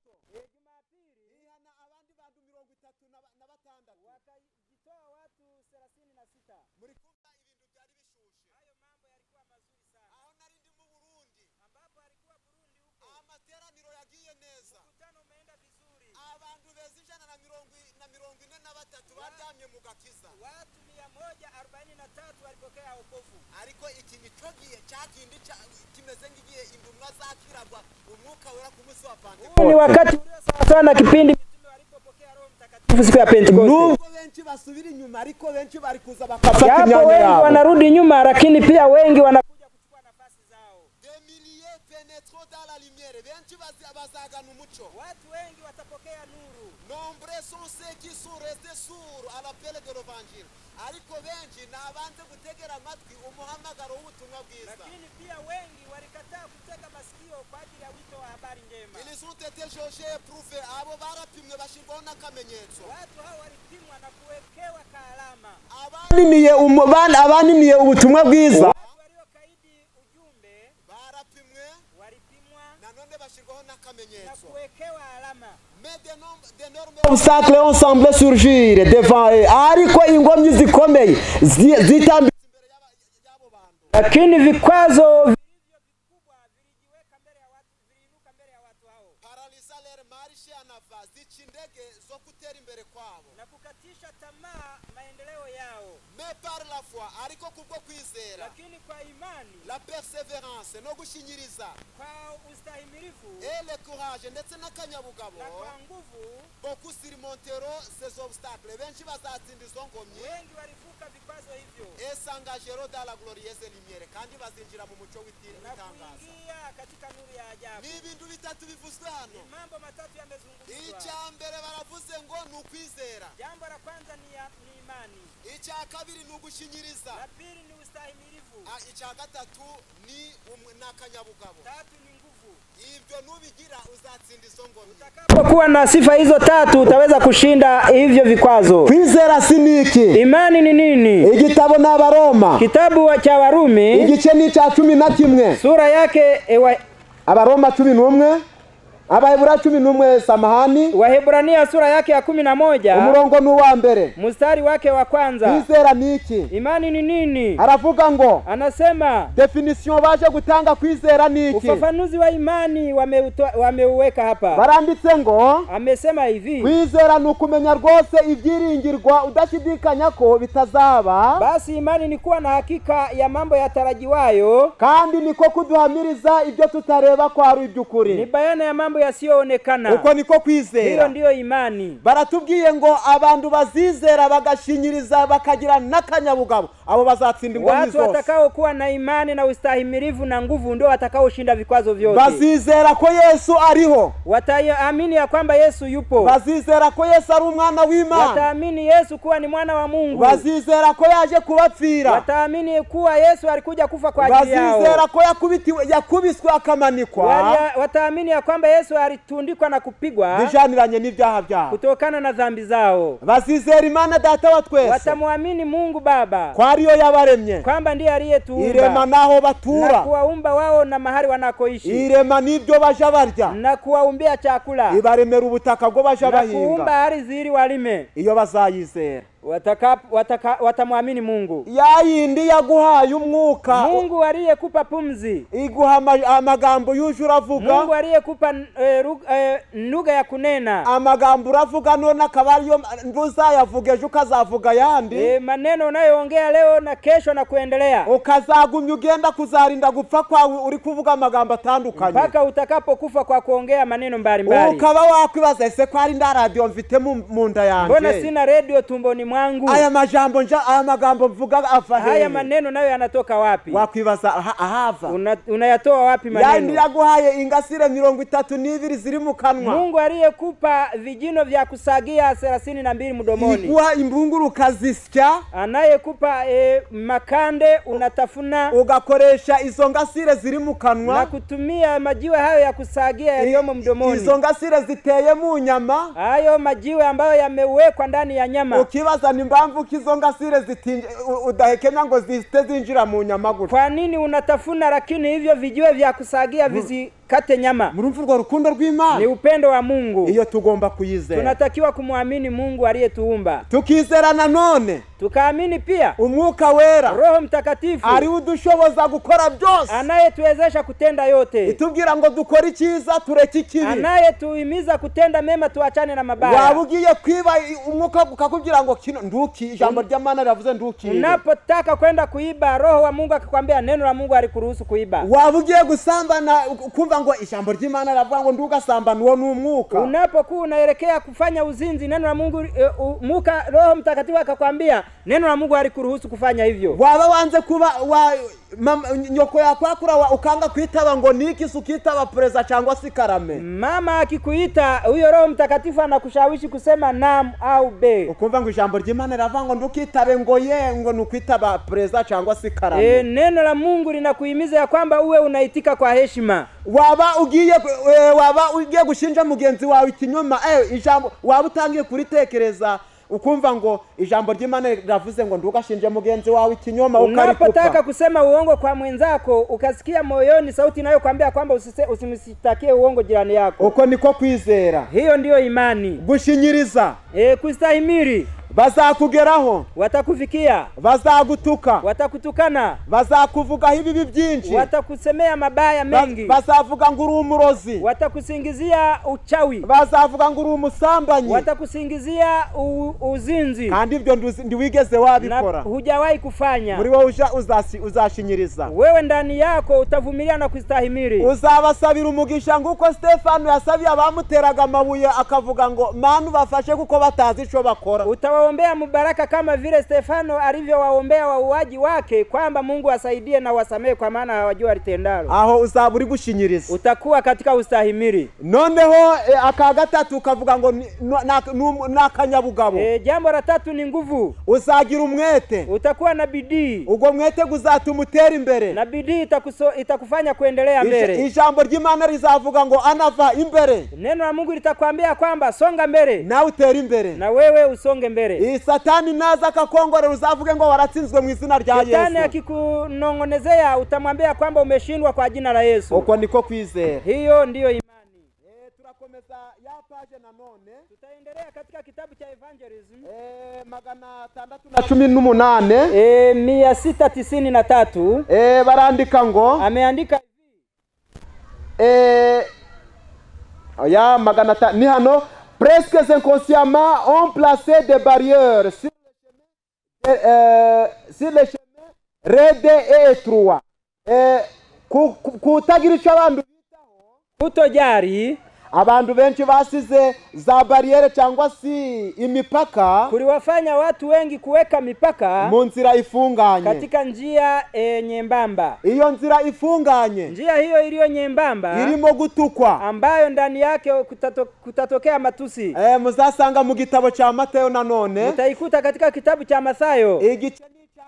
Baryamye mu gakiza. Watu 143 walipokea wokovu. Ariko iki nico gihe cyakindi kimeze nk'igihe intumwa zakiragwa umwuka wera ku munsi wa Pentekoste. Ni wakati sawa na kipindi mitume walipopokea Roho Mtakatifu siku ya Pentekoste. Nubwo benshi basubira inyuma ariko benshi bari kuza bakafata Japo imyanya wengi yabo. wanarudi nyuma, lakini pia wengi wanakuja kuchukua nafasi zao. Des milliers pénétreront dans la lumière. Benshi bazagana umuco. Watu wengi watapokea nuru. Nombreux sont ceux qui sont restés sourds à l'appel de l'évangile. Ariko benshi nabanze gutegera amatwi umuhamagaro w'ubutumwa bwiza. Lakini pia wengi walikataa kutega masikio kwa ajili ya wito wa habari njema. Ils ont été jugés et éprouvés. Abo barapimwe bashirwaho n'akamenyetso. Watu hao walipimwa na kuwekewa kaalama. Abaniniye ubutumwa bwiza Watu waliokaidi ujumbe barapimwe walipimwa nanone bashirwaho na n'akamenyetso. kuwekewa alama. Mais d'énormes obstacles ont semblé surgir devant eux. Ariko ingomyi zikomeye zitambitse imbere y'abo bantu. Lakini vikwazo vilivyo vikubwa vilijiweka mbele ya watu, viliinuka mbele ya watu hao Paralysant leur marche en avant, zica intege zo gutera imbere kwabo. na kukatisha tamaa maendeleo yao. Mais par la foi, ariko kubwo kwizera, Lakini kwa imani, la persévérance no gushinyiriza, kwa ustahimilivu et le courage ndetse n'akanyabugabo, na kwa nguvu, beaucoup surmonteront ces obstacles. Benshi bazatsinda izo ngomyi. wengi walivuka vikwazo hivyo Et s'engageront dans la glorieuse lumière, kandi bazinjira mu muco na w'itangaza. kuingia katika nuru ya ajabu. Ni ibintu bitatu bivuzwe hano. Ni mambo matatu yamezungumzwa. Icya mbere baravuze ngo ni ukwizera. Jambo la kwanza ni imani, Icya kabiri ni ugushinyiriza. la pili ni ustahimilivu, Icya gatatu ni n'akanyabugabo. tatu ni nguvu. Ibyo nubigira uzatsinda izo ngomyi. Utakapokuwa na sifa hizo tatu utaweza kushinda hivyo vikwazo. Kwizera si niki? Imani ni nini? Igitabo ni Abaroma Kitabu cha Warumi igice ni icya 11 sura yake Abaroma 11 Abahebura 11 samahani, Wahebrania sura yake ya 11 umurongo ni uwa mbere. mstari wake wa kwanza. Kwizera ni iki? Imani ni nini? Aravuga ngo Anasema definition baje gutanga kwizera ni iki? ufafanuzi wa imani wameuweka hapa. Baranditse ngo Amesema hivi: kwizera ni ukumenya rwose ibyiringirwa udashidikanya ko bitazaba, basi imani ni kuwa na hakika ya mambo yatarajiwayo, kandi niko kuduhamiriza ibyo tutareba ko ari ni iby'ukuri. bayana ya mambo yasiyoonekana. Uko niko Hiyo kwizera. ndiyo imani. Baratubwiye ngo abantu bazizera bagashinyiriza bakagira n'akanyabugabo, abo bazatsinda ingomyi Watu zose. watakao kuwa na imani na ustahimilivu na nguvu ndio watakaoshinda vikwazo vyote. Bazizera ko Yesu ariho, Wataamini ya kwamba Yesu yupo, bazizera ko Yesu ari umwana w'Imana, wataamini Yesu kuwa ni mwana wa Mungu, bazizera ko yaje kubapfira, wataamini kuwa Yesu alikuja kufa kwa ajili bazizera yao, ko yakubiswe akamanikwa wataamini ya kwamba Yesu alitundikwa na kupigwa bijaniranye n'ibyaha byabo, kutokana na dhambi zao. bazizera Imana Data wa twese Watamwamini Mungu Baba ko ariyo yabaremye, kwamba ndiye irema aliyetuumba n'aho na batura, kuwaumba wao na mahali wanakoishi irema n'ibyo baja barya, na kuwaumbia chakula ibaremera ubutaka bwo baja na bahinga. kuumba ardhi ili walime. Iyo bazayizera Watamwamini Mungu. ya yindi yaguhaye umwuka, Mungu aliyekupa pumzi, iguha amagambo yuje uravuga, Mungu aliyekupa lugha ya kunena, amagambo uravuga none akaba ariyo ntuzayavuga ejo ukazavuga ayandi, maneno unayoongea leo na kesho na kuendelea, ukazagumya ugenda kuzarinda gupfa kwawe uri kuvuga amagambo atandukanye mpaka utakapokufa kwa kuongea maneno mbalimbali. Ukaba wakwibaza ese ko ari nda radio mfite mu nda Mbona yanjye, sina redio tumboni mwangu? aya majambo nja aya magambo mvuga ava Haya hehe? maneno nayo yanatoka wapi? Wakwibaza ahava Unayatoa wapi yandi maneno? yaguhaye ingasire 32 ziri mu kanwa. Mungu aliyekupa vijino vya kusagia 32 mdomoni, iguha imbunguru ukazisya, anayekupa makande unatafuna, ugakoresha izo ngasire ziri mu kanwa na kutumia majiwe hayo ya kusagia yaliyomo mdomoni, izo ngasire ziteye mu nyama, hayo majiwe ambayo yamewekwa ndani ya nyama. Ukibaza ni impamvu ko izo ngasire udahekenya ngo zihite zinjira mu nyama gutya. Kwa nini unatafuna lakini hivyo vijiwe vya kusagia Kate nyama. Murumva urwo rukundo rw'Imana? Ni upendo wa Mungu. Iyo tugomba kuyizera. Tunatakiwa kumwamini Mungu aliyetuumba. Tukizera nanone. Tukaamini pia Umwuka Wera, Roho Mtakatifu ari udushoboza gukora byose, anayetuwezesha kutenda yote, itubwira ngo dukore icyiza tureke ikibi, anayetuhimiza kutenda mema tuachane na mabaya. Waba ugiye kwiba umwuka ukakubwira ngo kino nduki, ijambo ry'Imana riravuze nduki. Unapotaka kwenda kuiba, Roho wa Mungu akikwambia neno la Mungu alikuruhusu kuiba. Waba ugiye gusambana kumva ngo ijambo ry'Imana riravuga ngo ndugasambana, uwo ni umwuka. Unapokuwa unaelekea kufanya uzinzi, neno la Mungu muka Roho Mtakatifu akakwambia neno la Mungu alikuruhusu kufanya hivyo. Waba wanze kuba nyoko yakwakura ukanga kwitaba ngo niki sukitaba preza cyangwa sikarame. Mama akikuita, huyo Roho Mtakatifu anakushawishi kusema naam au be. Ukumva ngo ijambo ry'Imana riravuga ngo ndukitabe ngo ye ngo nukwitaba preza cyangwa sikarame. Neno la Mungu linakuhimiza ya kwamba uwe unaitika kwa heshima. Waba ugiye gushinja mugenzi wawe ikinyoma, ijambo waba utangiye kuritekereza ukumva ngo ijambo ry'Imana riravuze ngo ndugashinje mugenzi wawe ikinyoma ukarikupa. Unapotaka kusema uongo kwa mwenzako, ukasikia moyoni sauti inayokuambia kwamba usimsitakie uongo jirani yako. Uko niko kwizera. Hiyo ndiyo imani. Gushinyiriza. Kustahimili. Bazakugeraho, watakufikia, bazagutuka, watakutukana, bazakuvugaho ibibi byinshi, watakusemea mabaya mengi, bazavuga ngo uri umurozi, watakusingizia uchawi, bazavuga ngo uri umusambanyi, watakusingizia uzinzi. Kandi ibyo ndiwigeze wabikora, na hujawahi kufanya. Muri wowe uzashinyiriza. Wewe ndani yako utavumilia na kustahimili. Uzabasabira umugisha nguko Stefano yasabiye abamuteraga amabuye akavuga ngo manu bafashe kuko batazi ico bakora. Utawaombea mubaraka kama vile Stefano alivyowaombea wauaji wake kwamba Mungu asaidie na wasamehe kwa maana hawajua walitendalo. Aho uzaba uri gushinyiriza. Utakuwa katika ustahimili. Noneho aka gatatu ukavuga ngo nakanyabugabo. Jambo la tatu ni nguvu. Uzagira umwete. Utakuwa na bidii. Ubwo mwete guzatuma utera imbere. Na bidii itakufanya kuendelea mbele. Ijambo ry'Imana rizavuga ngo anava imbere. Neno la Mungu litakwambia kwamba songa mbele. Na utera imbere. Na wewe usonge mbele. Satani naza akakongorera uzavuge ngo waratsinzwe mu izina rya Yesu. Satani akikunongonezea utamwambia kwamba umeshindwa kwa jina la Yesu. Uko niko kwizera. Hiyo ndiyo imani. Turakomeza ya page nanone. Tutaendelea katika kitabu cha Evangelism. 618. 693. Barandika ngo ameandika ya 500 ni hano. Presque inconsciemment, on plaçait des barrières sur les chemins raides et étroits. Kutagira icyo abantu bitaho, kutojari, abantu benshi basize za barriere cyangwa si imipaka, kuliwafanya watu wengi kuweka mipaka mu nzira ifunganye, katika njia nyembamba. Iyo nzira ifunganye, njia hiyo iliyo nyembamba irimo gutukwa, ambayo ndani yake kutatokea matusi. Muzasanga mu gitabo cha Mathayo nanone, mutaikuta katika kitabu cha Mathayo igice ni cha 7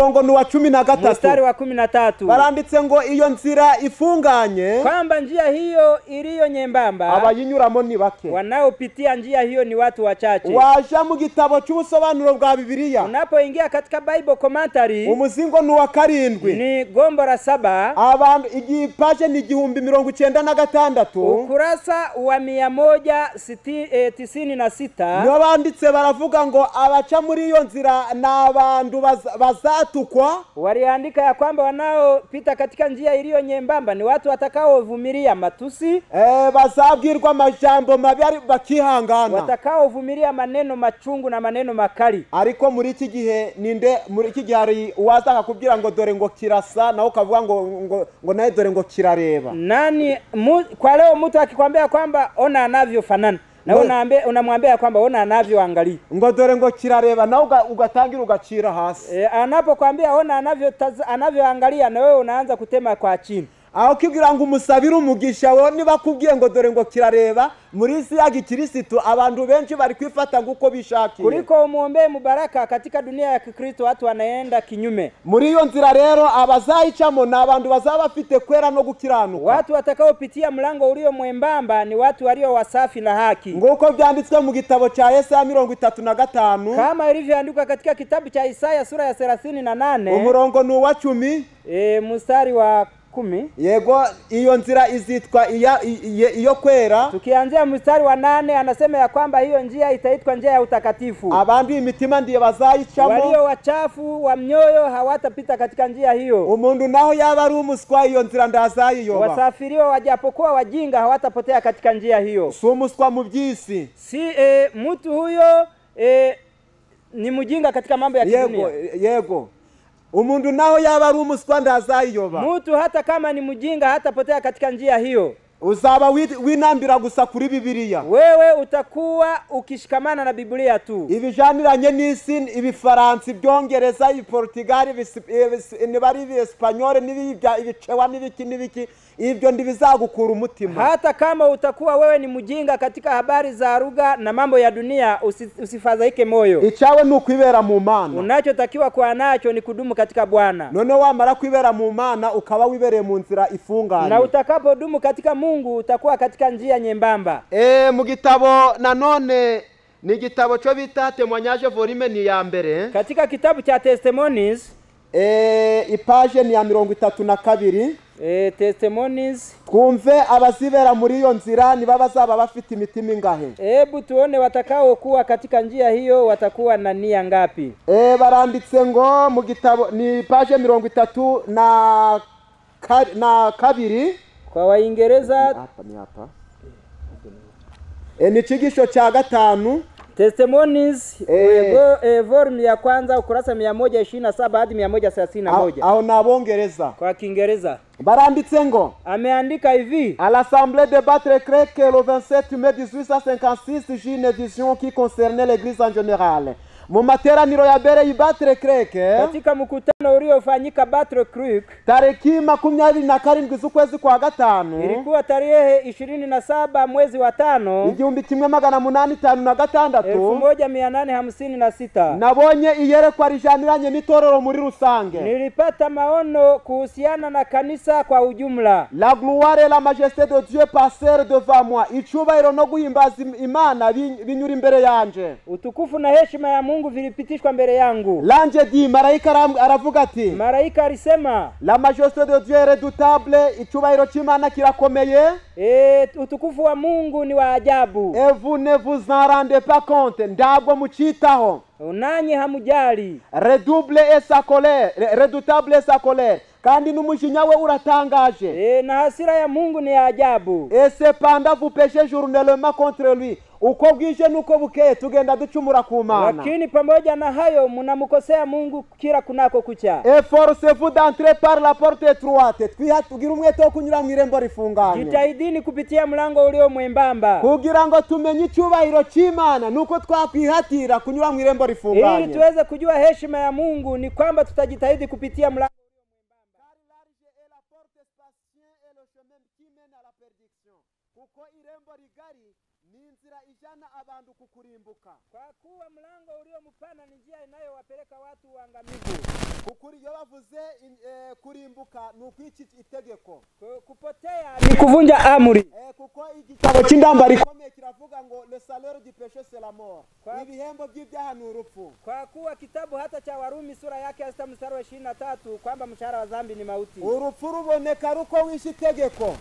umurongo ni wa 13, mstari wa 13. Baranditse ngo iyo nzira ifunganye, kwamba njia hiyo iliyo nyembamba abayinyuramo ni bake, wanaopitia njia hiyo ni watu wachache. Waja mu gitabo cy'ubusobanuro bwa Bibiliya, unapoingia katika Bible commentary, umuzingo ni wa 7, ni gombo la 7, abantu igipaje ni 1096, ukurasa wa 196. Niyo banditse baravuga ngo abaca muri iyo nzira n'abantu bazatukwa. Waliandika ya kwamba wanaopita katika njia iliyo nyembamba ni watu watakaovumilia matusi, bazabwirwa amajambo mabi bakihangana, watakaovumilia maneno machungu na maneno makali. Ariko muri iki gihe ninde muri iki gihe hari uwaza akakubwira ngo dore ngo kirasa, nawe ukavuga ngo ngo naye dore ngo kirareba. Nani kwa leo mtu akikwambia kwamba ona anavyofanana, na unamwambia kwamba ona anavyoangalia, ngo dore ngo kirareba, nawe ugatangira ugacira hasi. Anapokuambia ona anavyoangalia, na wewe unaanza kutema kwa chini. Aho kibwira ngo umusabire umugisha wo nibakubwiye ngo dore ngo kirareba. Muri isi ya gikirisitu abantu benshi bari kwifata nguko bishakiye. Kuliko umuombe mubaraka, katika dunia ya Kikristo watu wanaenda kinyume. Muri iyo nzira rero abazayicamo ni abantu bazaba bafite kwera no gukiranuka. Watu watakaopitia mlango ulio mwembamba ni watu walio wasafi na haki. Nguko byanditswe mu gitabo cha Yesaya 35, kama ilivyoandikwa katika kitabu cha Isaya sura ya 38, umurongo ni wa 10, mstari wa 10. 10. Yego, iyo nzira izitwa iyo kwera. Tukianzia mstari wa 8 anasema ya kwamba hiyo njia itaitwa njia ya utakatifu. Abandu imitima ndiye bazayicamo. Walio wachafu wa mioyo hawatapita katika njia hiyo. Umuntu naho yaba ari umuswa iyo nzira ndazayiyoba. Wasafirio wajapokuwa wajinga hawatapotea katika njia hiyo. Si umuswa mu by'isi. Si mtu huyo ni mjinga katika mambo ya kidunia. Yego. Umuntu naho yaba ari umuswa ndazayiyoba. Mtu hata kama ni mjinga hatapotea katika njia hiyo. Uzaba winambira gusa kuri Bibiliya. Wewe utakuwa ukishikamana na Biblia tu. Ibijaniranye n'isi, ibifaransa, ibyongereza, ibiportugali, nibari ibiespanyole, n'ibibya ibicewa n'ibiki n'ibiki, ibyo ndibizagukura umutima. Hata kama utakuwa wewe ni mjinga katika habari za lugha na mambo ya dunia, usifadhaike moyo. Icawe ni ukwibera mu Mana. Unachotakiwa kuwa nacho ni kudumu katika Bwana. None wamara kwibera mu Mana ukaba wibereye mu nzira ifunganye. Na utakapodumu katika Mungu utakuwa katika njia nyembamba. Mu gitabo nanone ni gitabo cyo bita Témoignage volume ni ya mbere. Katika kitabu cha Testimonies ipaje ni ya 32. Testimonies. Twumve abazibera muri iyo nzira niba bazaba bafite imitima ingahe. Hebu tuone watakao kuwa katika njia hiyo watakuwa na nia ngapi. Baranditse ngo mu gitabo ni page 32. Kwa Waingereza hapa ni hapa. Ni chigisho cha 5. Testimonies volume ya kwanza ukurasa 127 hadi 131. Aho nabongereza. Kwa Kiingereza. Baranditse ngo ameandika hivi: À l'assemblée de Battle Creek le 27 mai 1856, j'ai une vision qui concernait l'église en général. Mu materaniro yabereye Battle Creek, katika mkutano uliofanyika Battle Creek tariki 27 z'ukwezi kwa gatanu, ilikuwa tarehe 27 mwezi wa 5 1856, 1856, nabonye iyerekwa rijaniranye n'itorero muri rusange. Nilipata maono kuhusiana na kanisa kwa ujumla. La gloire et la majesté de Dieu passèrent devant moi. Icubahiro no guhimbaza Imana binyura imbere yanje. Utukufu na heshima ya Mungu vilipitishwa mbele yangu. L'ange dit, malaika aravuga ati, malaika alisema, la majesté de Dieu est redoutable, icubahiro cy'Imana kirakomeye. Utukufu wa Mungu ni wa ajabu. Et vous ne vous en rendez pas compte, ndabwo mucitaho. Nanyi hamujali. Redouble est sa colère, redoutable est sa colère. Kandi n'umujinya we uratangaje. Na hasira ya Mungu ni ya ajabu. Et cependant vous péchez journellement contre lui. Uko bwije nuko bukeye tugenda ducumura ku Mana. Lakini pamoja na hayo mnamkosea Mungu kila kunako kucha. Efforcez-vous d'entrer par la porte étroite. Twiha tugira umwete wo kunyura mu irembo rifunganye. Jitahidini kupitia mlango ulio mwembamba. Kugira ngo tumenye icyubahiro cy'Imana nuko twakwihatira kunyura mu irembo rifunganye. Ili tuweze kujua heshima ya Mungu ni kwamba tutajitahidi kupitia mlango. Kuko irembo rigari ni inzira ijana abantu kukurimbuka. Kwa kuwa mlango ulio mpana ni njia inayowapeleka watu uangamivu. Kukuri iyo bavuze kurimbuka ni ukwica itegeko. Kupotea ni kuvunja amri. Kuko igitabo cy'indambara ikomeye kiravuga ngo le salaire du péché c'est la mort. Ibihembo by'ibyaha ni urupfu. Kwa kuwa kitabu hata cha Warumi sura yake ya 6 mstari wa 23 kwamba mshahara wa dhambi ni mauti. Urupfu ruboneka ruko wishe itegeko.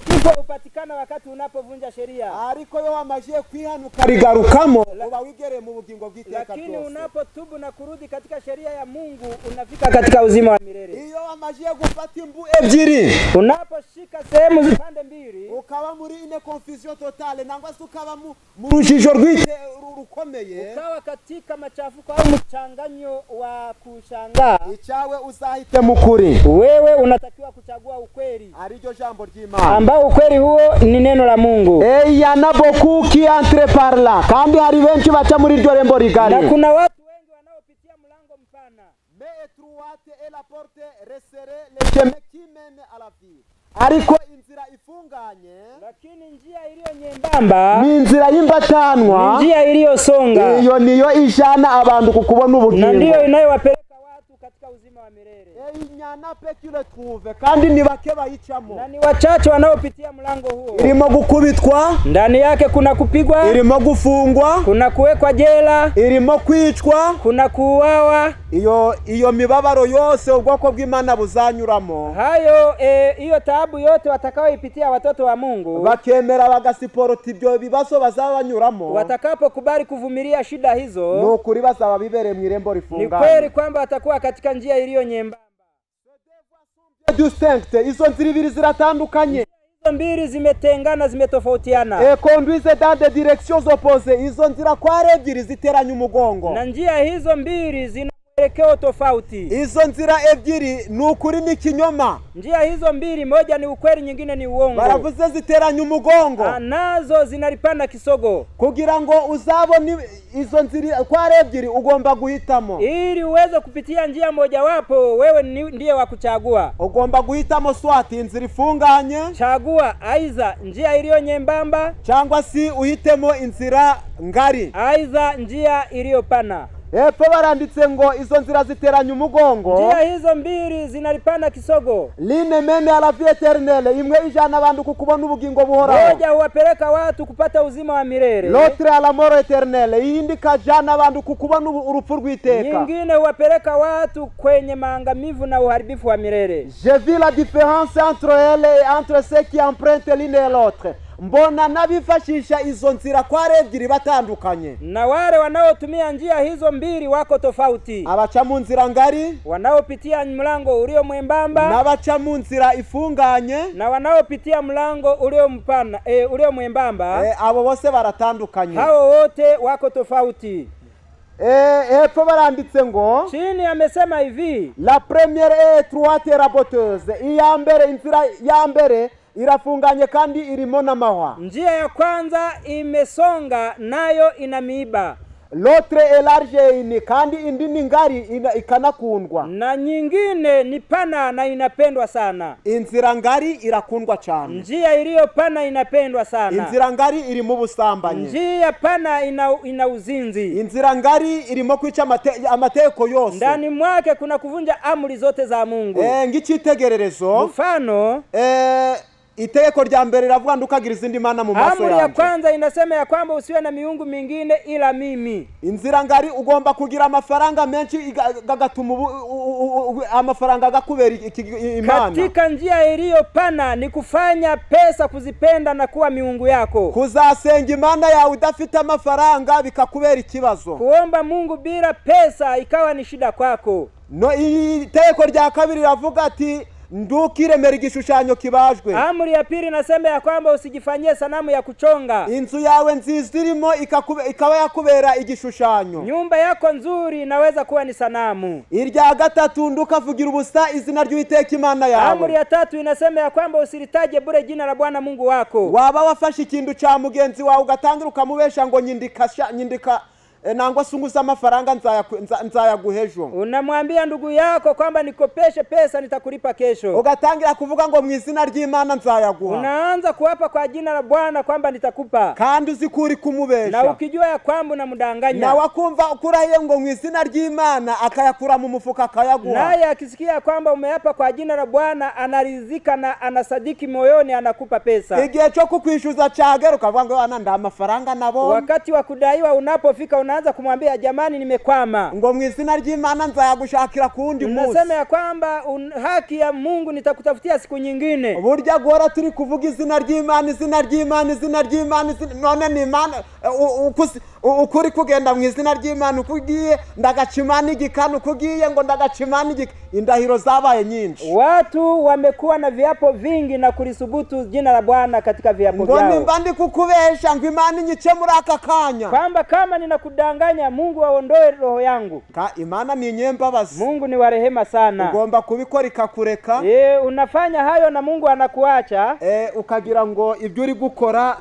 Kifo hupatikana wakati unapovunja sheria. Ariko yo wamajiye kwihanuka rigarukamo uba wigereye mu bugingo bw'iteka ryose. Lakini unapotubu na kurudi katika sheria ya Mungu unafika katika uzima wa milele. Iyo wamajiye gufata imbu ebyiri, unaposhika sehemu pande mbili, ukaba muri ine confusion totale nangwa se ukaba mu rujijo rwite rukomeye, ukawa katika machafuko au mchanganyo wa kushangaa, icawe uzahite mukuri. Wewe unatakiwa kuchagua ukweli, ariryo jambo ry'Imana, ambao ukweli huo ni neno la Mungu. Yana beaucoup qui entre par là, kandi hari benshi baca muri iryo rembo rigari. Na kuna watu wengi wanaopitia mlango mpana. Mais étroite est la porte resserrée, le chemin qui mène à la vie. Ariko inzira ifunganye, lakini njia iliyo nyembamba ni inzira y'imbatanwa, njia iliyosonga, iyo niyo ijana abantu kukubona ubugingo, na ndiyo inayowapeleka watu katika uzima wa milele. Il n'y en a peu qui le trouvent, kandi ni bake bayicamo. Na ni wachache wanaopitia mlango huo. Irimo gukubitwa, ndani yake kuna kupigwa, irimo gufungwa, kuna kuwekwa jela, irimo kwicwa, kuna kuuawa. Iyo mibabaro yose ubwoko bw'Imana buzanyuramo. Hayo hiyo taabu yote watakaoipitia watoto wa Mungu, bakemera bagasiporota ibyo bibazo bazaba banyuramo, watakapokubali kuvumilia shida hizo, ni ukuri bazaba bibereye mu irembo rifunganye. Ni kweli kwamba watakuwa katika njia iliyo nyembamba. Distincte, izo nzira ibiri ziratandukanye. Hizo mbili zimetengana, zimetofautiana. Conduisent dans des directions opposées, izo nzira kwa ari ebyiri ziteranya umugongo. Na njia hizo mbili zina mwelekeo tofauti. Izo nzira ebyiri ni ukuri n'ikinyoma. Njia hizo mbili, moja ni ukweli, nyingine ni uongo. Baravuze ziteranya umugongo. Nazo zinalipana kisogo. Kugira ngo uzabone izo nzira kwa ari ebyiri ugomba guhitamo. Ili uweze kupitia njia mojawapo, wewe ndiye wa kuchagua. Ugomba guhitamo swati inzira ifunganye. Chagua aiza njia iliyo nyembamba, cyangwa si uhitemo inzira ngari, aiza njia iliyo pana. Hepfo baranditse ngo izo nzira ziteranya umugongo. Njia hizo mbili zinalipana kisogo. L'une mène à la vie éternelle, imwe ijana abantu kukubona ubugingo buhoraho. Moja huwapeleka watu kupata uzima wa milele. L'autre à la mort éternelle, iyindi kajana abantu kukubona urupfu rw'iteka. Nyingine huwapeleka watu kwenye maangamivu na uharibifu wa milele. Je vis la différence entre elle et entre ceux qui empruntent l'une et l'autre. Mbona nabifashisha izo nzira kwa ari ebyiri batandukanye. Na wale wanaotumia njia hizo mbili wako tofauti. Abaca mu nzira ngari, wanaopitia mlango ulio mwembamba, n'abaca mu nzira ifunganye, na wanaopitia mlango ulio mpana, ulio mwembamba. Abo bose baratandukanye. Hao wote wako tofauti. Hepfo baranditse ngo chini amesema hivi, la première est étroite et raboteuse. Iya mbere, inzira ya mbere irafunganye kandi irimo n'amahwa. Njia ya kwanza imesonga nayo ina miiba. L'autre est large ini, kandi indi ni ngari ikanakundwa. Na nyingine ni pana na inapendwa sana. Inzira ngari irakundwa cyane. Njia iliyo pana inapendwa sana. Inzira ngari irimo ubusambanyi. Njia pana ina uzinzi. Inzira ngari irimo kwica amateko yose. Ndani mwake kuna kuvunja amri zote za Mungu. Ng'icyitegererezo. Mfano, itegeko rya mbere riravuga ndukagira izindi mana mu maso yanjye. Amri ya kwanza inasema ya kwamba usiwe na miungu mingine ila mimi. Inzira ngari ugomba kugira amafaranga menshi gagatuma amafaranga gakubera imana. Katika njia iliyo pana ni kufanya pesa kuzipenda na kuwa miungu yako. Kuzasenga imana yawe udafite amafaranga bikakubera ikibazo. Kuomba Mungu bila pesa ikawa ni shida kwako. No, itegeko rya kabiri riravuga ati ndukiremera igishushanyo kibajwe. Amri ya pili nasema ya kwamba usijifanyie sanamu ya kuchonga. Inzu yawe nziza irimo ikaba yakubera igishushanyo. Nyumba yako nzuri inaweza kuwa ni sanamu. Irya gatatu ndukavugira ubusa izina ry'Uwiteka Imana yawe. Amri ya tatu inasema ya kwamba usilitaje bure jina la Bwana Mungu wako. Waba wafashe ikintu cha mugenzi wawe ugatangira ukamubesha ngo nyindika nangwa sunguza amafaranga nzayaguha ejo. Unamwambia ndugu yako kwamba nikopeshe pesa nitakulipa kesho. Ugatangira kuvuga ngo mu izina ry'Imana nzayaguha. Unaanza kuapa kwa jina la Bwana kwamba nitakupa. Kandi uzi ko uri kumubesha. Na ukijua ya kwamba unamdanganya. Na wakumva ukurahiye ngo mu izina ry'Imana akayakura mu mufuka akayaguha. Naye akisikia kwamba umeapa kwa jina la Bwana anaridhika na anasadiki moyoni anakupa pesa. Igihe cyo kukwishyuza cyagera ukavuga ngo ana nda amafaranga nabo. Wakati wa kudaiwa unapofika unaanza kumwambia jamani nimekwama. Ngo mu izina ry'Imana nzayagushakira kundi munsi. Unasema ya kwamba haki ya Mungu nitakutafutia siku nyingine. Burya guhora turi kuvuga izina ry'Imana, izina ry'Imana, izina ry'Imana, none ni Imana ukuri kugenda mu izina ry'Imana ukugiye ndagacimana igikanu ukugiye ngo ndagacimana igika. Indahiro zabaye nyinshi. Watu wamekuwa na viapo vingi na kulisubutu jina la Bwana katika viapo vyao. Ngo nimba ndi kukubesha ngo Imana inyice muri aka kanya. Kwamba kama ninakudanganya Mungu aondoe roho yangu. Ka Imana ni nyembabazi. Mungu ni wa rehema sana. Ugomba kubikora ikakureka. Unafanya hayo na Mungu anakuacha. Ukagira ngo ibyo uri gukora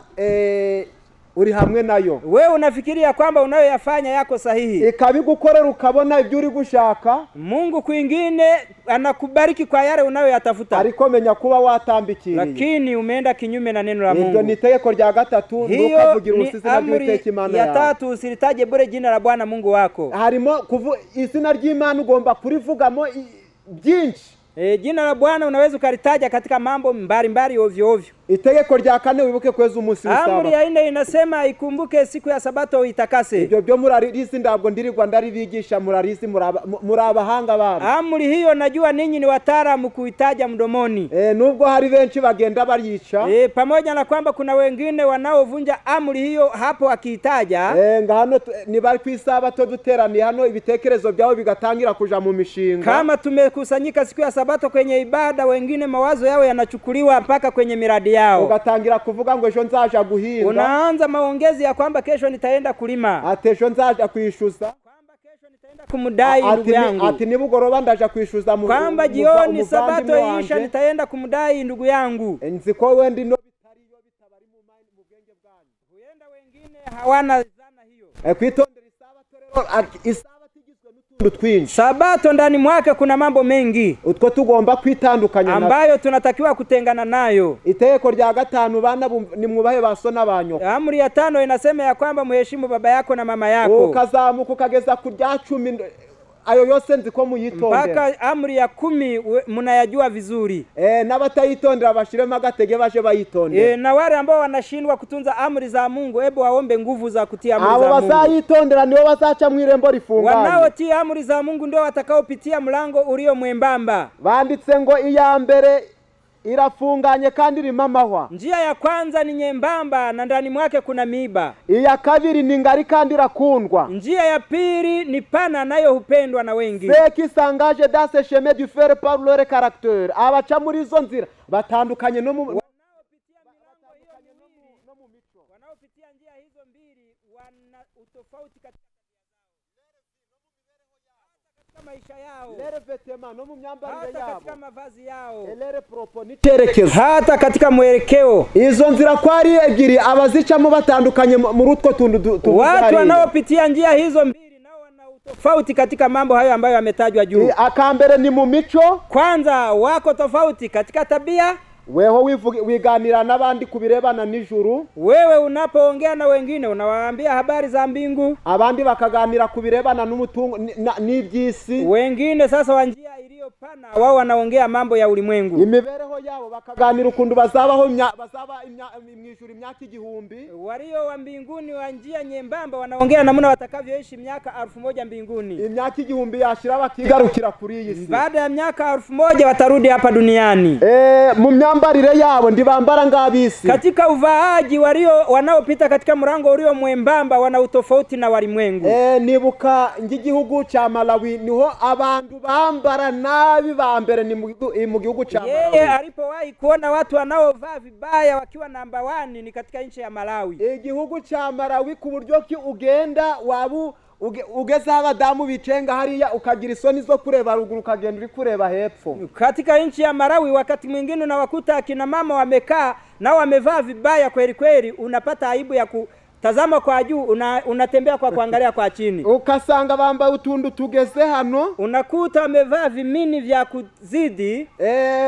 Uri hamwe nayo. Wewe unafikiria kwamba unayoyafanya yako sahihi. Ikabigukorera ukabona ibyo uri gushaka. Mungu kwingine anakubariki kwa yale unayoyatafuta. Ariko menya kuba watambikiriye. Lakini umeenda kinyume na neno la Mungu. Iryo ni itegeko rya gatatu, ntukavugira ubusa izina ry'Uwiteka Imana yawe. Ya tatu, usilitaje bure jina la Bwana Mungu wako. Harimo izina ry'Imana ugomba kurivugamo byinshi. Jina la Bwana unaweza ukalitaja katika mambo mbalimbali ovyo ovyo. Itegeko rya kane, wibuke kweza umunsi w'isabato. Amri ya 4 inasema ikumbuke siku ya sabato uitakase. Ibyo byo murarizi ndabwo ndirirwa ndaribigisha, murarizi muri abahanga babo. Amri hiyo najua ninyi ni wataalamu kuitaja mdomoni. Nubwo hari benshi bagenda barica. Pamoja na kwamba kuna wengine wanaovunja amri hiyo hapo akiitaja. Ngahano ni bari kwisabato duteraniye hano ibitekerezo byabo bigatangira kuja mu mishinga. Kama tumekusanyika siku ya sabato kwenye ibada, wengine mawazo yao yanachukuliwa mpaka kwenye miradi yao. Ugatangira kuvuga ngo ejo nzaja guhinga. Unaanza maongezi ya kwamba kesho nitaenda kulima. Ati ejo nzaja kwishuza. Kwamba kesho nitaenda kumdai ndugu yangu. Ati nibugoroba ndaja kwishuza mu. Kwamba jioni sabato isha nitaenda kumdai ndugu yangu. Nzi ko wendi no bitariyo bitabari mu bwenge bwanyu. Huenda wengine hawana zana hiyo. Kwitondera isabato rero, isabato igizwe n'utuntu twinshi. Sabato ndani mwake kuna mambo mengi utwo tugomba kwitandukanya ambayo tunatakiwa kutengana nayo. Itegeko rya gatanu, bana nimwubahe baso n'abanyoko. Amri ya 5 inasema ya kwamba muheshimu baba yako na mama yako. Ukazamuka ukageza ku rya 10, ayo yose nzi ko muyitondera. Mpaka amri ya 10 mnayajua vizuri. N'abatayitondera bashiremo agatege baje bayitondera. Na wale ambao wanashindwa kutunza amri za Mungu, hebu waombe nguvu za kutia amri za Mungu. Abo bazayitondera nibo bazaca mu irembo rifunganye. Wanaotii amri za Mungu ndio watakaopitia mlango ulio mwembamba. Banditse ngo iya mbere irafunganye kandi irimo amahwa. Njia ya kwanza ni nyembamba na ndani mwake kuna miiba. Iya kabiri ni ngari kandi irakundwa. Njia ya pili ni pana nayo hupendwa na wengi. Ceux qui s'engagent dans ce chemin du fer par leur caractère. Abaca muri izo nzira batandukanye no mu wanaopitia njia hizo mbili wana utofauti katika maisha yao, lere no mu myambarire yabo, katika mavazi yao, elere propos n'icyerekezo, hata katika mwelekeo. Izo nzira kwari ebyiri abazicamo batandukanye muri utwo tuntu. Watu wanaopitia njia hizo mbili nao wana utofauti katika mambo hayo ambayo yametajwa juu. Akambere ni mu mico. Kwanza wako tofauti katika tabia. Weho wiganira n'abandi kubirebana n'ijuru. Wewe unapoongea na wengine unawaambia habari za mbingu. Abandi bakaganira kubirebana n'umutungo n'iby'isi. Wengine sasa wa njia iliyopana wao wanaongea mambo ya ulimwengu. Imibereho yabo bakaganira ukundu bazabaho bazaba mu ijuru imyaka 1000. Walio wa mbinguni wa njia nyembamba wanaongea namna watakavyoishi miaka 1000 mbinguni. Imyaka 1000 yashira bakigarukira kuri iyi si. Baada ya miaka 1000 watarudi hapa duniani. Mu myambarire yabo ndibambara ngabisi. Katika uvaaji walio wanaopita katika mlango ulio mwembamba wana utofauti na walimwengu. Nibuka ngigihugu cha Malawi niho abantu bambara nabi ba mbere ni mu gihugu cha Malawi. Yeye alipowahi kuona watu wanaovaa vibaya wakiwa namba 1 ni katika nchi ya Malawi. Igihugu cha Malawi ku buryo ki ugenda wabu ugeze abadamu bicenga hariya ukagira isoni zo kureba ruguru ukagenda uri kureba hepfo. Katika nchi ya Malawi wakati mwingine unawakuta akina mama wamekaa na wamevaa vibaya kweli kweli, unapata aibu ya kutazama kwa juu, unatembea kwa kuangalia kwa chini. Ukasanga bambaye utundu tugeze hano, unakuta wamevaa vimini vya kuzidi.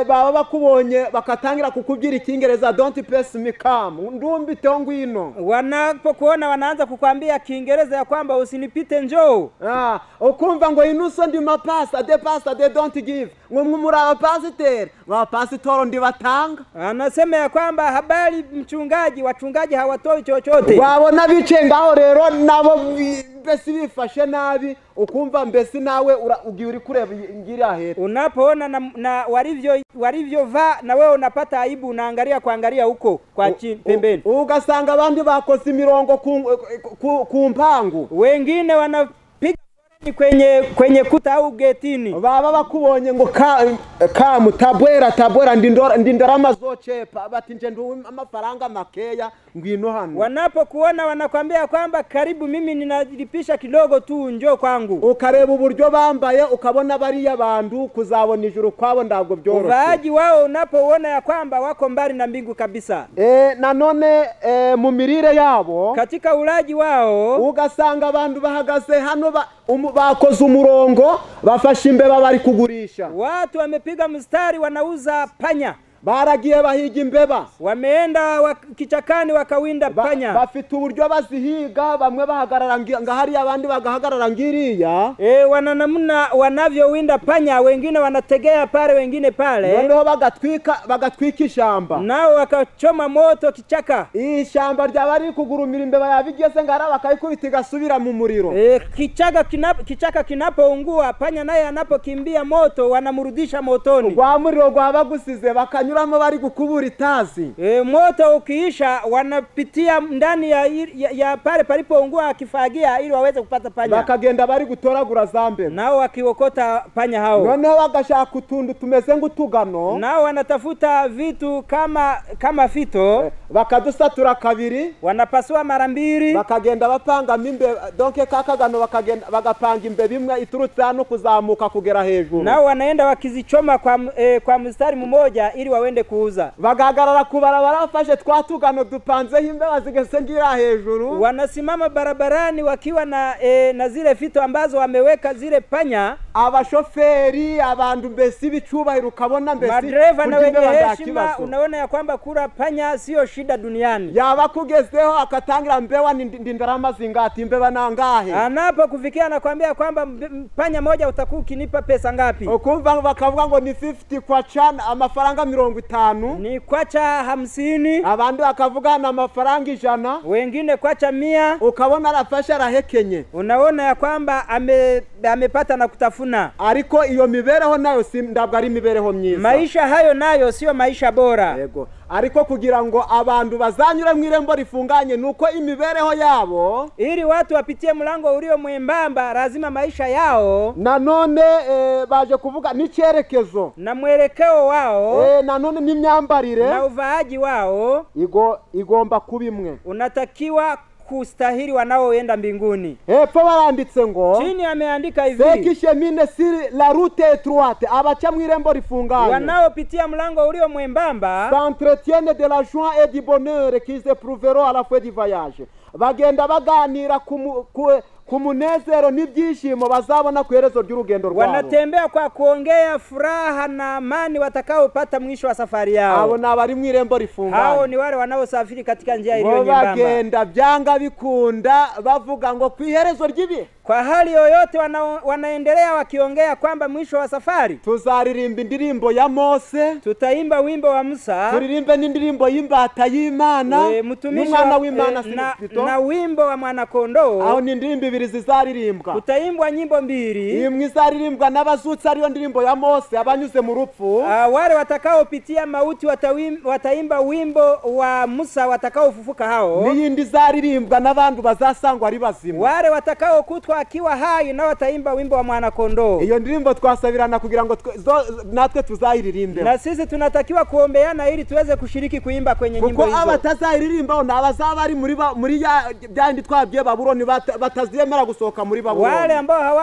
Baba bakubonye bakatangira kukubwira Ikiingereza, don't pass me come, ndumbi tongwino. Wanapokuona wanaanza kukwambia Kiingereza ya kwamba usinipite, njoo. Ukumva ngo inuso ndi mapasa de pasta de don't give, ngo muri abapasiteri, abapasitoro ndibatanga. Anasema ya kwamba habari mchungaji, wachungaji hawatoi chochote. Wabona bice ngaho rero nabo mbese bifashe nabi, ukumva mbese nawe ugiye uri kureba ngira hepfo. Unapoona na walivyovaa na wewe unapata aibu, unaangalia kuangalia huko kwa chini pembeni. Ugasanga abandi bakoze imirongo ku mpangu. Wengine wanapiga Kwenye kuta au getini. Baba bakubonye ngo ka tabwera tabwera ndindora amazochepa bati nje ndu amafaranga makeya ngwino hano. Wanapokuona wanakwambia kwamba karibu, mimi ninalipisha kidogo tu, njoo kwangu. Ukareba uburyo bambaye ukabona bariya bantu kuzabona ijuru kwabo ntabwo byoroshye. Uvaaji wao unapoona ya kwamba wako mbali na mbingu kabisa. Nanone mu mirire yabo, katika ulaji wao, ugasanga abantu bahagaze hano bakoze umurongo bafashe imbeba bari kugurisha. Watu wamepiga mstari wanauza panya. Baragiye bahiga imbeba. Wameenda kichakani wakawinda panya. Bafite uburyo bazihiga, bamwe bahagarara ngahari abandi bagahagarara ngiriya. Wana namna wanavyowinda panya, wengine wanategea pale, wengine pale. Noneho bagatwika ishamba. Nao wakachoma moto kichaka. Ishamba ryabari kugurumira imbeba yabigeze ngara bakayikubita igasubira mu muriro. Kichaka kinapoungua, panya naye anapokimbia moto wanamrudisha motoni. Gwa muriro gwabagusize bakanyura bari gukubura itazi. Moto ukiisha wanapitia ndani ya pale palipoungua akifagia ili waweze kupata panya. Bakagenda bari gutoragura zambe. Nao wakiokota panya hao. Noneho bagashaka utundu tumeze ngutugano. Nao wanatafuta vitu kama fito. Bakadusatura kabiri. Wanapasua mara mbili. Bakagenda bapanga mimbe donke kakagano bakagenda bagapanga imbe bimwe iturutse hano kuzamuka kugera hejuru. Nao wanaenda wakizichoma kwa mstari mmoja ili wawende kuuza. Bagahagarara ku barabara bafashe twatugano dupanzeho imbeba zigeze ngira hejuru. Wanasimama barabarani wakiwa na zile fito ambazo wameweka zile panya. Abashoferi abantu mbese ibicubahiro ukabona mbese madereva na wenye heshima, unaona ya kwamba kula panya sio shida duniani. Yaba kugezeho akatangira mbewa ndindarama zingati imbeba nangahe. Anapokufikia anakuambia kwamba panya moja utakuwa ukinipa pesa ngapi? Ukumva bakavuga ngo ni 50 kwa chana amafaranga 50. Ni kwacha 50. Abandi bakavuga na amafaranga 100. Wengine kwacha 100. Ukabona arafasha arahekenye. Unaona ya kwamba amepata na kutafuna. Ariko iyo mibereho nayo si ndabwo ari imibereho myiza. Maisha hayo nayo sio maisha bora. Yego. Ariko kugira ngo abantu bazanyure mu irembo rifunganye nuko imibereho yabo, ili watu wapitie mlango ulio mwembamba, lazima maisha yao nanone baje kuvuga n'icyerekezo na mwelekeo wao, nanone n'imyambarire na uvaaji wao igomba kuba imwe. Unatakiwa kustahili wanaoenda mbinguni. Hepfo baranditse ngo, chini ameandika hivi, sekishemine siri la route étroite, abaca mu irembo rifunganye, wanaopitia mlango ulio mwembamba, s'entretiennent de la joie et du bonheur qu'ils éprouveront à la fin du voyage. Bagenda baganira ku munezero n'ibyishimo bazabona ku iherezo ry'urugendo rwabo. Wanatembea kwa kuongea furaha na amani watakaopata mwisho wa safari yao. Abo nabari mu irembo rifunganye. Hao ni wale wanaosafiri katika njia iliyo nyembamba. Bagenda byanga bikunda bavuga ngo ku iherezo ry'ibihe. Kwa hali yoyote wanaendelea wakiongea kwamba mwisho wa safari tuzaririmba indirimbo ya Mose, tutaimba wimbo wa Musa, turirimbe n'indirimbo y'imbata y'Imana, n'umwana w'Imana na wimbo wa mwana kondoo. Aho ni indirimbo ibiri zizaririmbwa. Kutaimbwa nyimbo mbili. Imwe izaririmbwa n'abazutse ariyo ndirimbo ya Mose abanyuze mu rupfu. Wale watakaopitia mauti wataimba wimbo wa Musa watakaofufuka hao. N'iyindi izaririmbwa n'abantu bazasangwa ari bazima. Wale watakaokutwa akiwa hai na wataimba wimbo wa mwana kondoo. Iyo ndirimbo twasabirana kugira ngo natwe tuzayiririmbe. Na sisi tunatakiwa kuombeana ili tuweze kushiriki kuimba kwenye nyimbo hizo. Kuko abatazayiririmba na abazaba ari muri byandi twabye Babuloni bataziyemera gusohoka muri Babuloni. Wale ambao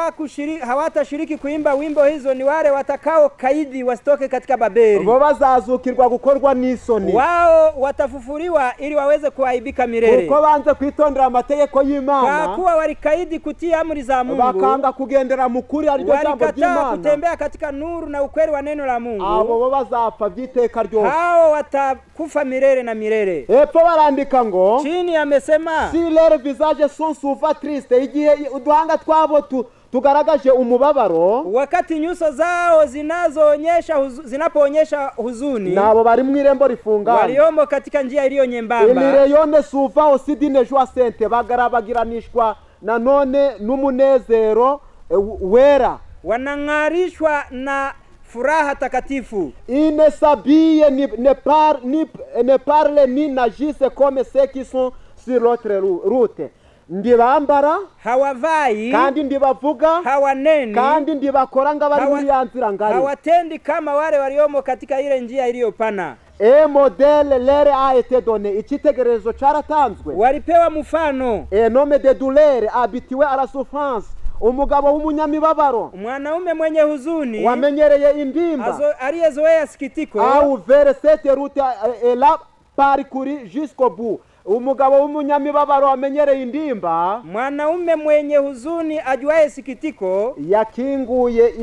hawatashiriki kuimba wimbo hizo ni wale watakao kaidi wasitoke katika Babeli. Bo bazazukirwa gukorwa n'isoni. Wao watafufuliwa ili waweze kuaibika milele. Kuko banze kwitondera amategeko y'Imana. Kwa kuwa walikaidi kutii amri za Mungu. Bakanga kugendera mu kuri ari ryo jambo ry'Imana. Kutembea katika nuru na ukweli wa neno la Mungu. Abo bo bazapfa byiteka ryose. Hao watakufa milele na milele. Epfo barandika ngo, chini amesema, si leurs visages sont souvent tristes, igihe uduhanga twabo tugaragaje umubabaro, wakati nyuso zao zinapoonyesha huzuni, nabo bari mu irembo rifunganye, waliomo katika njia iliyo nyembamba, imireyone souvent aussi d'une joie sainte, bagarabagiranishwa nanone n'umunezero wera, wanang'arishwa na furaha takatifu. Ils ne s'habillent ne parlent ni n'agissent comme ceux qui sont sur l'autre route. Ndibambara, hawavai, kandi ndibavuga, hawaneni, kandi ndibakora ngabari muri ya nzira ngari, hawatendi kama wale waliomo katika ile njia iliyopana. E modèle leur a été donné, icyitegererezo cyaratanzwe. Walipewa mfano. Un homme de douleur habitué à la souffrance, umugabo w'umunyamibabaro, mwanaume mwenye huzuni, wamenyereye indimba, aliyezoea sikitiko, a ouvert cette route et l'a parcouru jusqu'au bout. Umugabo w'umunyamibabaro wamenyereye indimba, mwanaume mwenye huzuni ajuaye sikitiko, yakinguye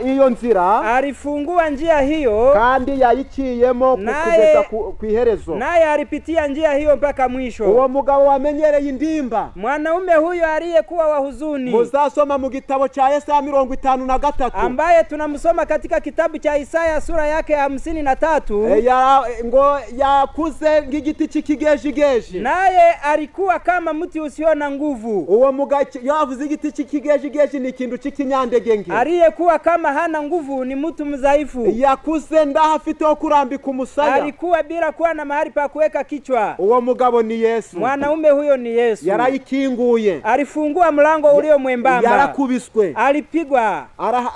iyo nzira, alifungua njia hiyo, kandi yayiciyemo kugeza ku iherezo, naye alipitia njia hiyo mpaka mwisho. Uwo mugabo wamenyereye indimba, mwanaume huyo aliyekuwa wa huzuni, muzasoma mu gitabo cha Yesaya 53, ambaye tunamsoma katika kitabu cha Isaya sura yake 53, ngo yakuze ng'igiti cy'ikigejigeji, naye alikuwa kama mti usio na nguvu. Uwo mugabo yavuze igiti cy'ikigejigeji ni ikintu cy'ikinyandegenge, aliyekuwa kama hana nguvu, ni mtu mzaifu. Yakuze ndahafite ho kurambika umusaya, alikuwa bila kuwa na mahali pa kuweka kichwa. Uwo mugabo ni Yesu. Mwanaume huyo ni Yesu. Yarayikinguye, alifungua mlango ulio mwembamba, yarakubiswe, alipigwa,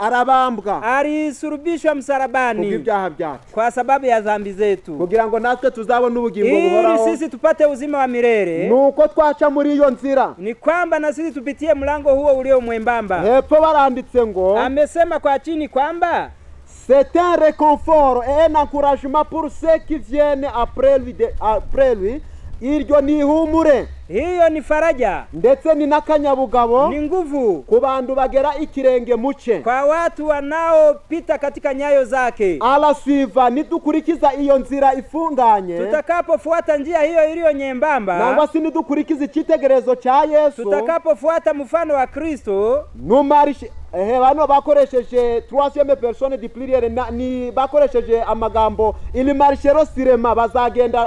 arabambwa, alisulubishwa msalabani kubw'ibyaha byacu, kwa sababu ya dhambi zetu, kugira ngo natwe tuzabone ubugingo buhoraho, ili sisi tupate uzima wa milele. Nuko twaca muri iyo nzira, ni kwamba na sisi tupitie mlango huo ulio mwembamba. Hepfo baranditse ngo, amesema kwa chini kwamba c'est un réconfort et un encouragement pour ceux qui viennent après lui. Iryo ni ihumure, hiyo ni faraja, ndetse ni n'akanyabugabo, ni nguvu ku bantu bagera ikirenge muce, kwa watu wanaopita katika nyayo zake. Arasuiva, nidukurikiza iyo nzira ifunganye, tutakapofuata njia hiyo iliyo nyembamba, nangwa se nidukurikiza icyitegererezo cya Yesu, tutakapofuata mfano wa Kristo, numarishe bano bakoresheje troisième personne du pluriel, ni bakoresheje amagambo ili marchero sirema,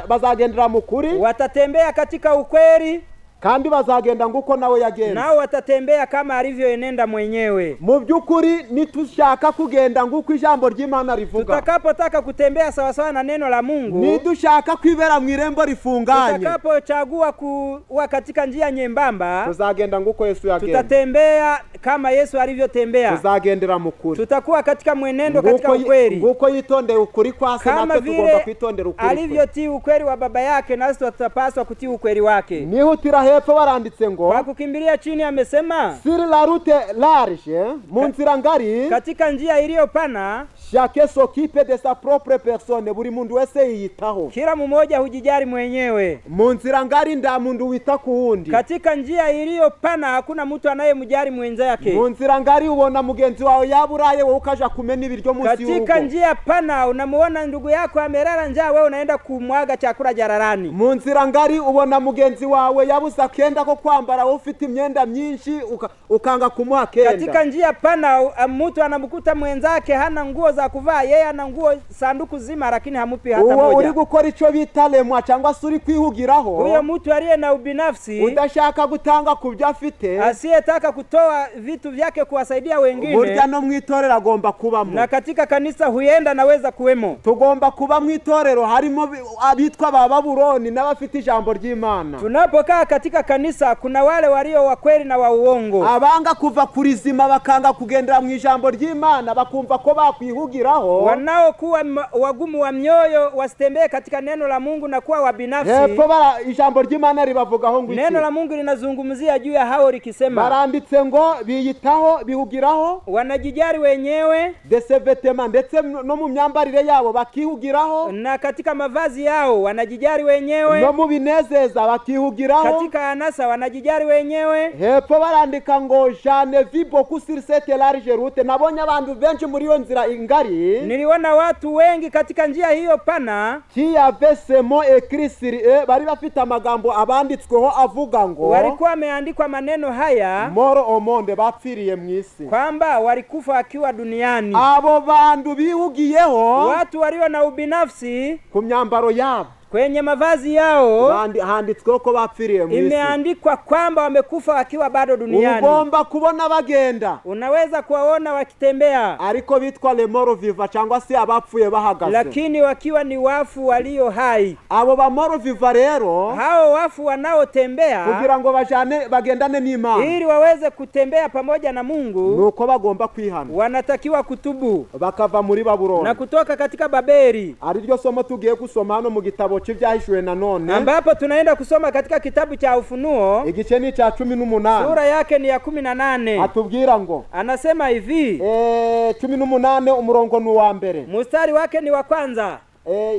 bazagendera mu kuri, watatembea katika ukweli, kandi bazagenda nguko nawe yagenze, nao watatembea kama alivyoenenda mwenyewe. Mu byukuri nitushaka kugenda nguko ijambo ry'Imana rivuga, tutakapotaka kutembea sawa sawa na neno la Mungu, nidushaka kwibera mu irembo rifunganye, tutakapochagua kuwa katika njia nyembamba, tuzagenda nguko Yesu yagenze, tutatembea kama Yesu alivyotembea, tuzagendera mu kuri, tutakuwa katika mwenendo katika ukweli, nguko yitondeye ukuri kwa se, natwe tugomba kwitondera ukuri, alivyotii ukweli wa baba yake, nasi tutapaswa kutii ukweli wake. Nihutira hepfo baranditse ngo, kwa kukimbilia chini amesema, sur la route large, mu nzira ngari, katika njia iliyopana, chacun s'occupe de sa propre personne, buri muntu wese yiyitaho, kila mmoja hujijali mwenyewe. Mu nzira ngari nda muntu wita ku wundi, katika njia iliyopana hakuna mtu anayemjali mwenzake. Mu nzira ngari ubona mugenzi wawe yaburaye, wowe ukaja kumena ibiryo munsi y'urugo. Katika njia pana unamuona ndugu yako amelala njaa, wewe unaenda kumwaga chakula jalalani. Mu nzira ngari ubona mugenzi wawe yabuze akenda ko kwambara, wowe ufite imyenda myinshi ukanga kumuha kenda. Katika njia pana mtu anamkuta mwenzake hana nguo za kuvaa, yeye ana nguo sanduku zima lakini hamupi hata moja. Uwo uri gukora ico bita lemwa cyangwa se uri kwihugiraho, huyo mtu aliye na ubinafsi, udashaka gutanga ku byo afite, asiyetaka kutoa vitu vyake kuwasaidia wengine, burya no mwitorero agomba kubamo, na katika kanisa huenda naweza kuwemo. Tugomba kuba mwitorero harimo abitwa ba Babuloni n'abafite ijambo ry'Imana. Tunapokaa katika kanisa kuna wale walio wa kweli na wa uongo, abanga kuva kurizima bakanga kugendera mu ijambo ry'Imana, bakumva ko bakwihugiraho, wanaokuwa wagumu wa mioyo wasitembee katika neno la Mungu na kuwa wabinafsi. Hepfo ijambo ry'Imana ribavugaho ngo iki? Neno la Mungu linazungumzia juu ya hao likisema, baranditse ngo biyitaho, bihugiraho, wanajijali wenyewe, desevetema, ndetse no mu myambarire yabo bakihugiraho, na katika mavazi yao wanajijali wenyewe, no mu binezeza bakihugiraho, katika anasa wanajijali wenyewe. Hepfo barandika ngo je ne vis beaucoup sur cette large route, nabonye abantu benshi muri iyo nzira ingari, niliona watu wengi katika njia hiyo pana, qui avait ce mot écrit sur eux, bari bafite amagambo abanditsweho avuga ngo, walikuwa wameandikwa maneno haya, mort au monde, bapfiriye mu isi, kwamba walikufa wakiwa duniani. Abo bantu bihugiyeho, watu walio na ubinafsi ku myambaro yabo, Kwenye mavazi yao handitsweho ko bapfiriye mu isi. Imeandikwa kwamba wamekufa wakiwa bado duniani. Ugomba kubona bagenda. Unaweza kuwaona wakitembea. Ariko bitwa les morts vivants cyangwa se abapfuye bahagaze. Lakini wakiwa ni wafu walio hai. Abo ba morts vivants rero, hao wafu wanaotembea, kugira ngo bajane bagendane n'Imana, ili waweze kutembea pamoja na Mungu, nuko bagomba kwihana. Wanatakiwa kutubu bakava muri Babuloni na kutoka katika Babeli. Ariryo somo tugiye gusoma hano mu gitabo cy'Ibyahishuwe nanone, ambapo tunaenda kusoma katika kitabu cha Ufunuo igice ni cha 18, sura yake ni ya 18. Atubwira ngo, anasema hivi, 18 umurongo ni wa mbere, mstari wake ni wa kwanza.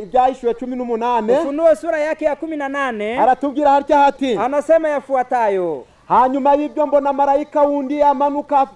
Ibyahishuwe 18, Ufunuo sura yake ya 18, aratubwira harya hati, anasema yafuatayo: hanyuma y'ibyo mbona marayika wundi amanuka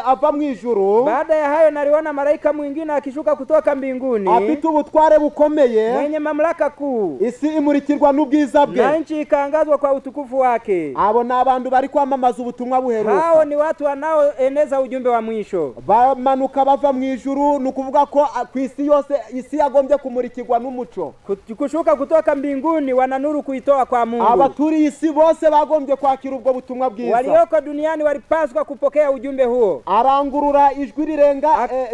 ava mu ijuru. Baada ya hayo naliona malaika mwingine akishuka kutoka mbinguni, afite ubutware bukomeye, mwenye mamlaka kuu, isi imurikirwa n'ubwiza bwe, na nchi ikaangazwa kwa utukufu wake. Abo ni abantu bari kwamamaza ubutumwa buheruka. Hao ni watu wanaoeneza ujumbe wa mwisho. Bamanuka bava mu ijuru, ni ukuvuga ko ku isi yose isi yagombye kumurikirwa n'umuco. Kushuka kutoka mbinguni wana nuru kuitoa kwa Mungu. Abaturiye isi bose bagombye kwakira ubwo butumwa bwiza. Walioko duniani walipaswa kupokea ujumbe huo. Arangurura ijwi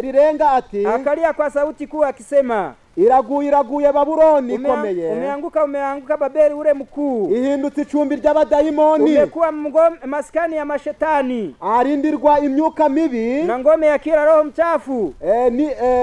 rirenga ati, akalia kwa sauti kuu akisema, iraguye iraguye Babuloni ikomeye, umeanguka umeanguka Babeli ule mkuu, ihindutse icumbi ry'abadayimoni, umekuwa maskani ya mashetani, arindirwa imyuka mibi na ngome ya kila roho mchafu,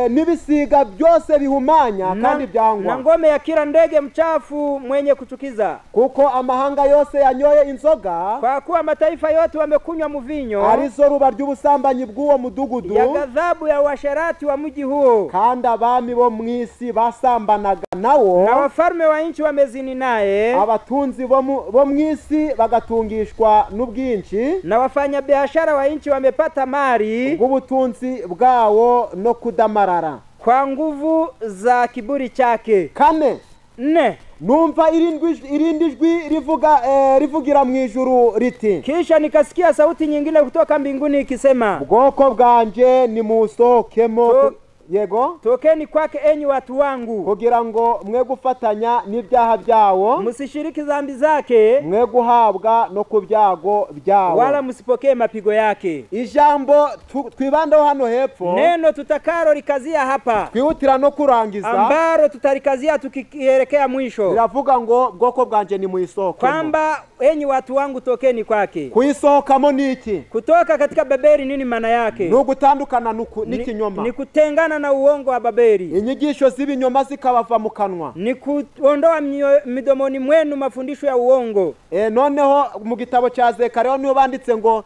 n'ibisiga byose bihumanya kandi byangwa, na ngome ya kila ndege mchafu mwenye kuchukiza. Kuko amahanga yose yanyoye inzoga, kwa kuwa mataifa yote wamekunywa mvinyo, arizo ruba ry'ubusambanyi bw'uwo mudugudu, ya ghadhabu ya uasherati wa mji huo, kandi abami bo mw'isi basambanaga nawo, na wafalme wa nchi wamezini naye, abatunzi bo mw'isi bagatungishwa n'ubwinshi, na wafanya biashara wa nchi wamepata mali bw'ubutunzi bwawo no kudamarara kwa nguvu za kiburi chake. Kane, nne, numva irindi jwi rivuga rivugira mu ijuru riti, kisha nikasikia sauti nyingine kutoka mbinguni ikisema, bwoko bwanje nimusohokemo, yego, tokeni kwake enyi watu wangu, kugira ngo mwe gufatanya n'ibyaha byawo, msishiriki dhambi zake, mwe guhabwa no ku byago byawo, wala msipokee mapigo yake. Ijambo twibandaho hano hepfo, neno tutakalo likazia hapa, twihutira no kurangiza, ambalo tutalikazia tukielekea mwisho, riravuga ngo bwoko bwanje ni muisohokemo, kwamba enyi watu wangu tokeni kwake. Kuisohokamo ni iki? Kutoka katika Babeli nini maana yake? Ni ugutandukana n'ikinyoma, ni kutengana na uongo wa Babeli. Inyigisho z'ibinyoma zikabava mu kanwa, ni kuondoa midomoni mwenu mafundisho ya uongo. Noneho mu gitabo cya Zekariya niho banditse ngo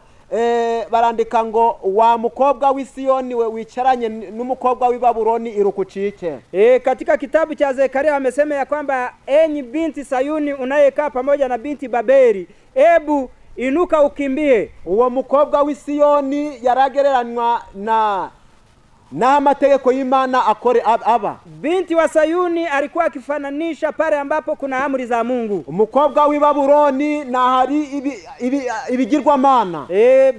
barandika ngo wa mukobwa w'Isiyoni we wicaranye n'umukobwa w'i Babuloni irukucike. Katika kitabu cha Zekaria amesema ya kwamba enyi binti Sayuni unayekaa pamoja na binti Babeli, ebu inuka ukimbie. Uwo mukobwa w'Isiyoni yaragereranywa na n'amategeko y'Imana akore aba. Binti wa Sayuni alikuwa akifananisha pale ambapo kuna amri za Mungu. Umukobwa w'i Babuloni na hari ibigirwamana.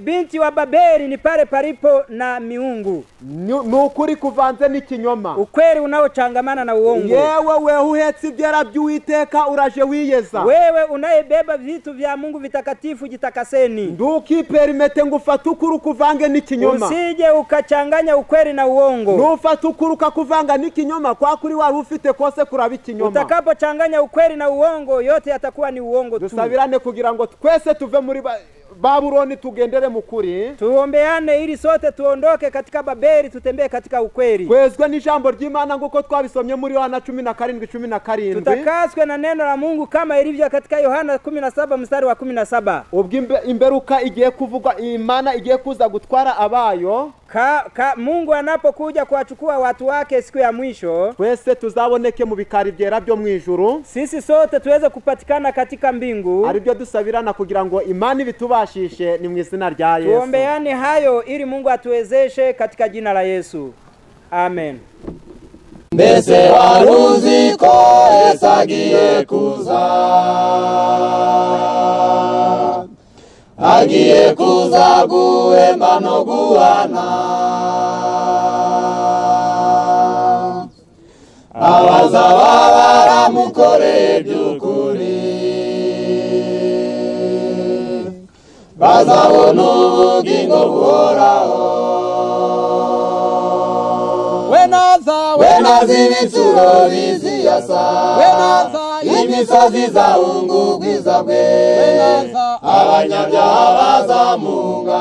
Binti wa Babeli ni pale palipo na miungu. Ni ukuri kuvanze n'ikinyoma, ukweli unaochangamana na uongo. Yewe wewe uhetse ibyera by'Uwiteka uraje wiyeza. Wewe unayebeba vitu vya Mungu vitakatifu jitakaseni. Ndukiperimete ngo ufate ukuri kuvange n'ikinyoma. Usije ukachanganya ukweli na uongo. Nufata ukuri ukakuvanga n'ikinyoma, kwa kuri wari ufite kose kuraba ikinyoma. Utakapochanganya ukweli na uongo, yote yatakuwa ni uongo tu. Dusabirane kugira ngo twese tuve muri Babuloni tugendere mu kuri. Tuombeane ili sote tuondoke katika Babeli tutembee katika ukweli. Kwezwe n'ijambo ry'Imana nguko twabisomye muri Yohana 17:17. Tutakaswe na neno la Mungu kama ilivyo katika Yohana 17 mstari wa 17. Ubwo imberuka igiye kuvugwa, Imana igiye kuza gutwara abayo, Mungu anapokuja kuwachukua watu wake siku ya mwisho, twese tuzaboneke mu bikari byera byo mu ijuru, sisi sote tuweze kupatikana katika mbingu. Aribyo dusabirana kugira ngo Imana ibitubashishe, ni mu izina rya Yesu. Tuombeane hayo ili Mungu atuwezeshe katika jina la Yesu. Amen. Mbese waruzi ko Yesu agiye kuza, agiye kuza guhemba no guhana abazaba baramukoreye. Bazabona ubugingo buhoraho. Wenaza ibitsuro biziyasa, imisozi izahunga ubwiza bwe, abanyabyaha bazamunga,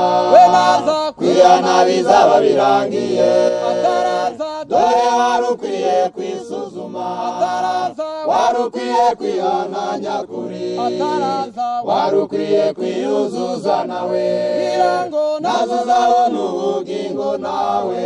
kwihana bizaba birangiye. Dore wari ukwiye kwisuzuma, wari ukwiye kwihana nyakuri, wari ukwiye kwiyuzuza nawe, nazo uzabona ubugingo nawe.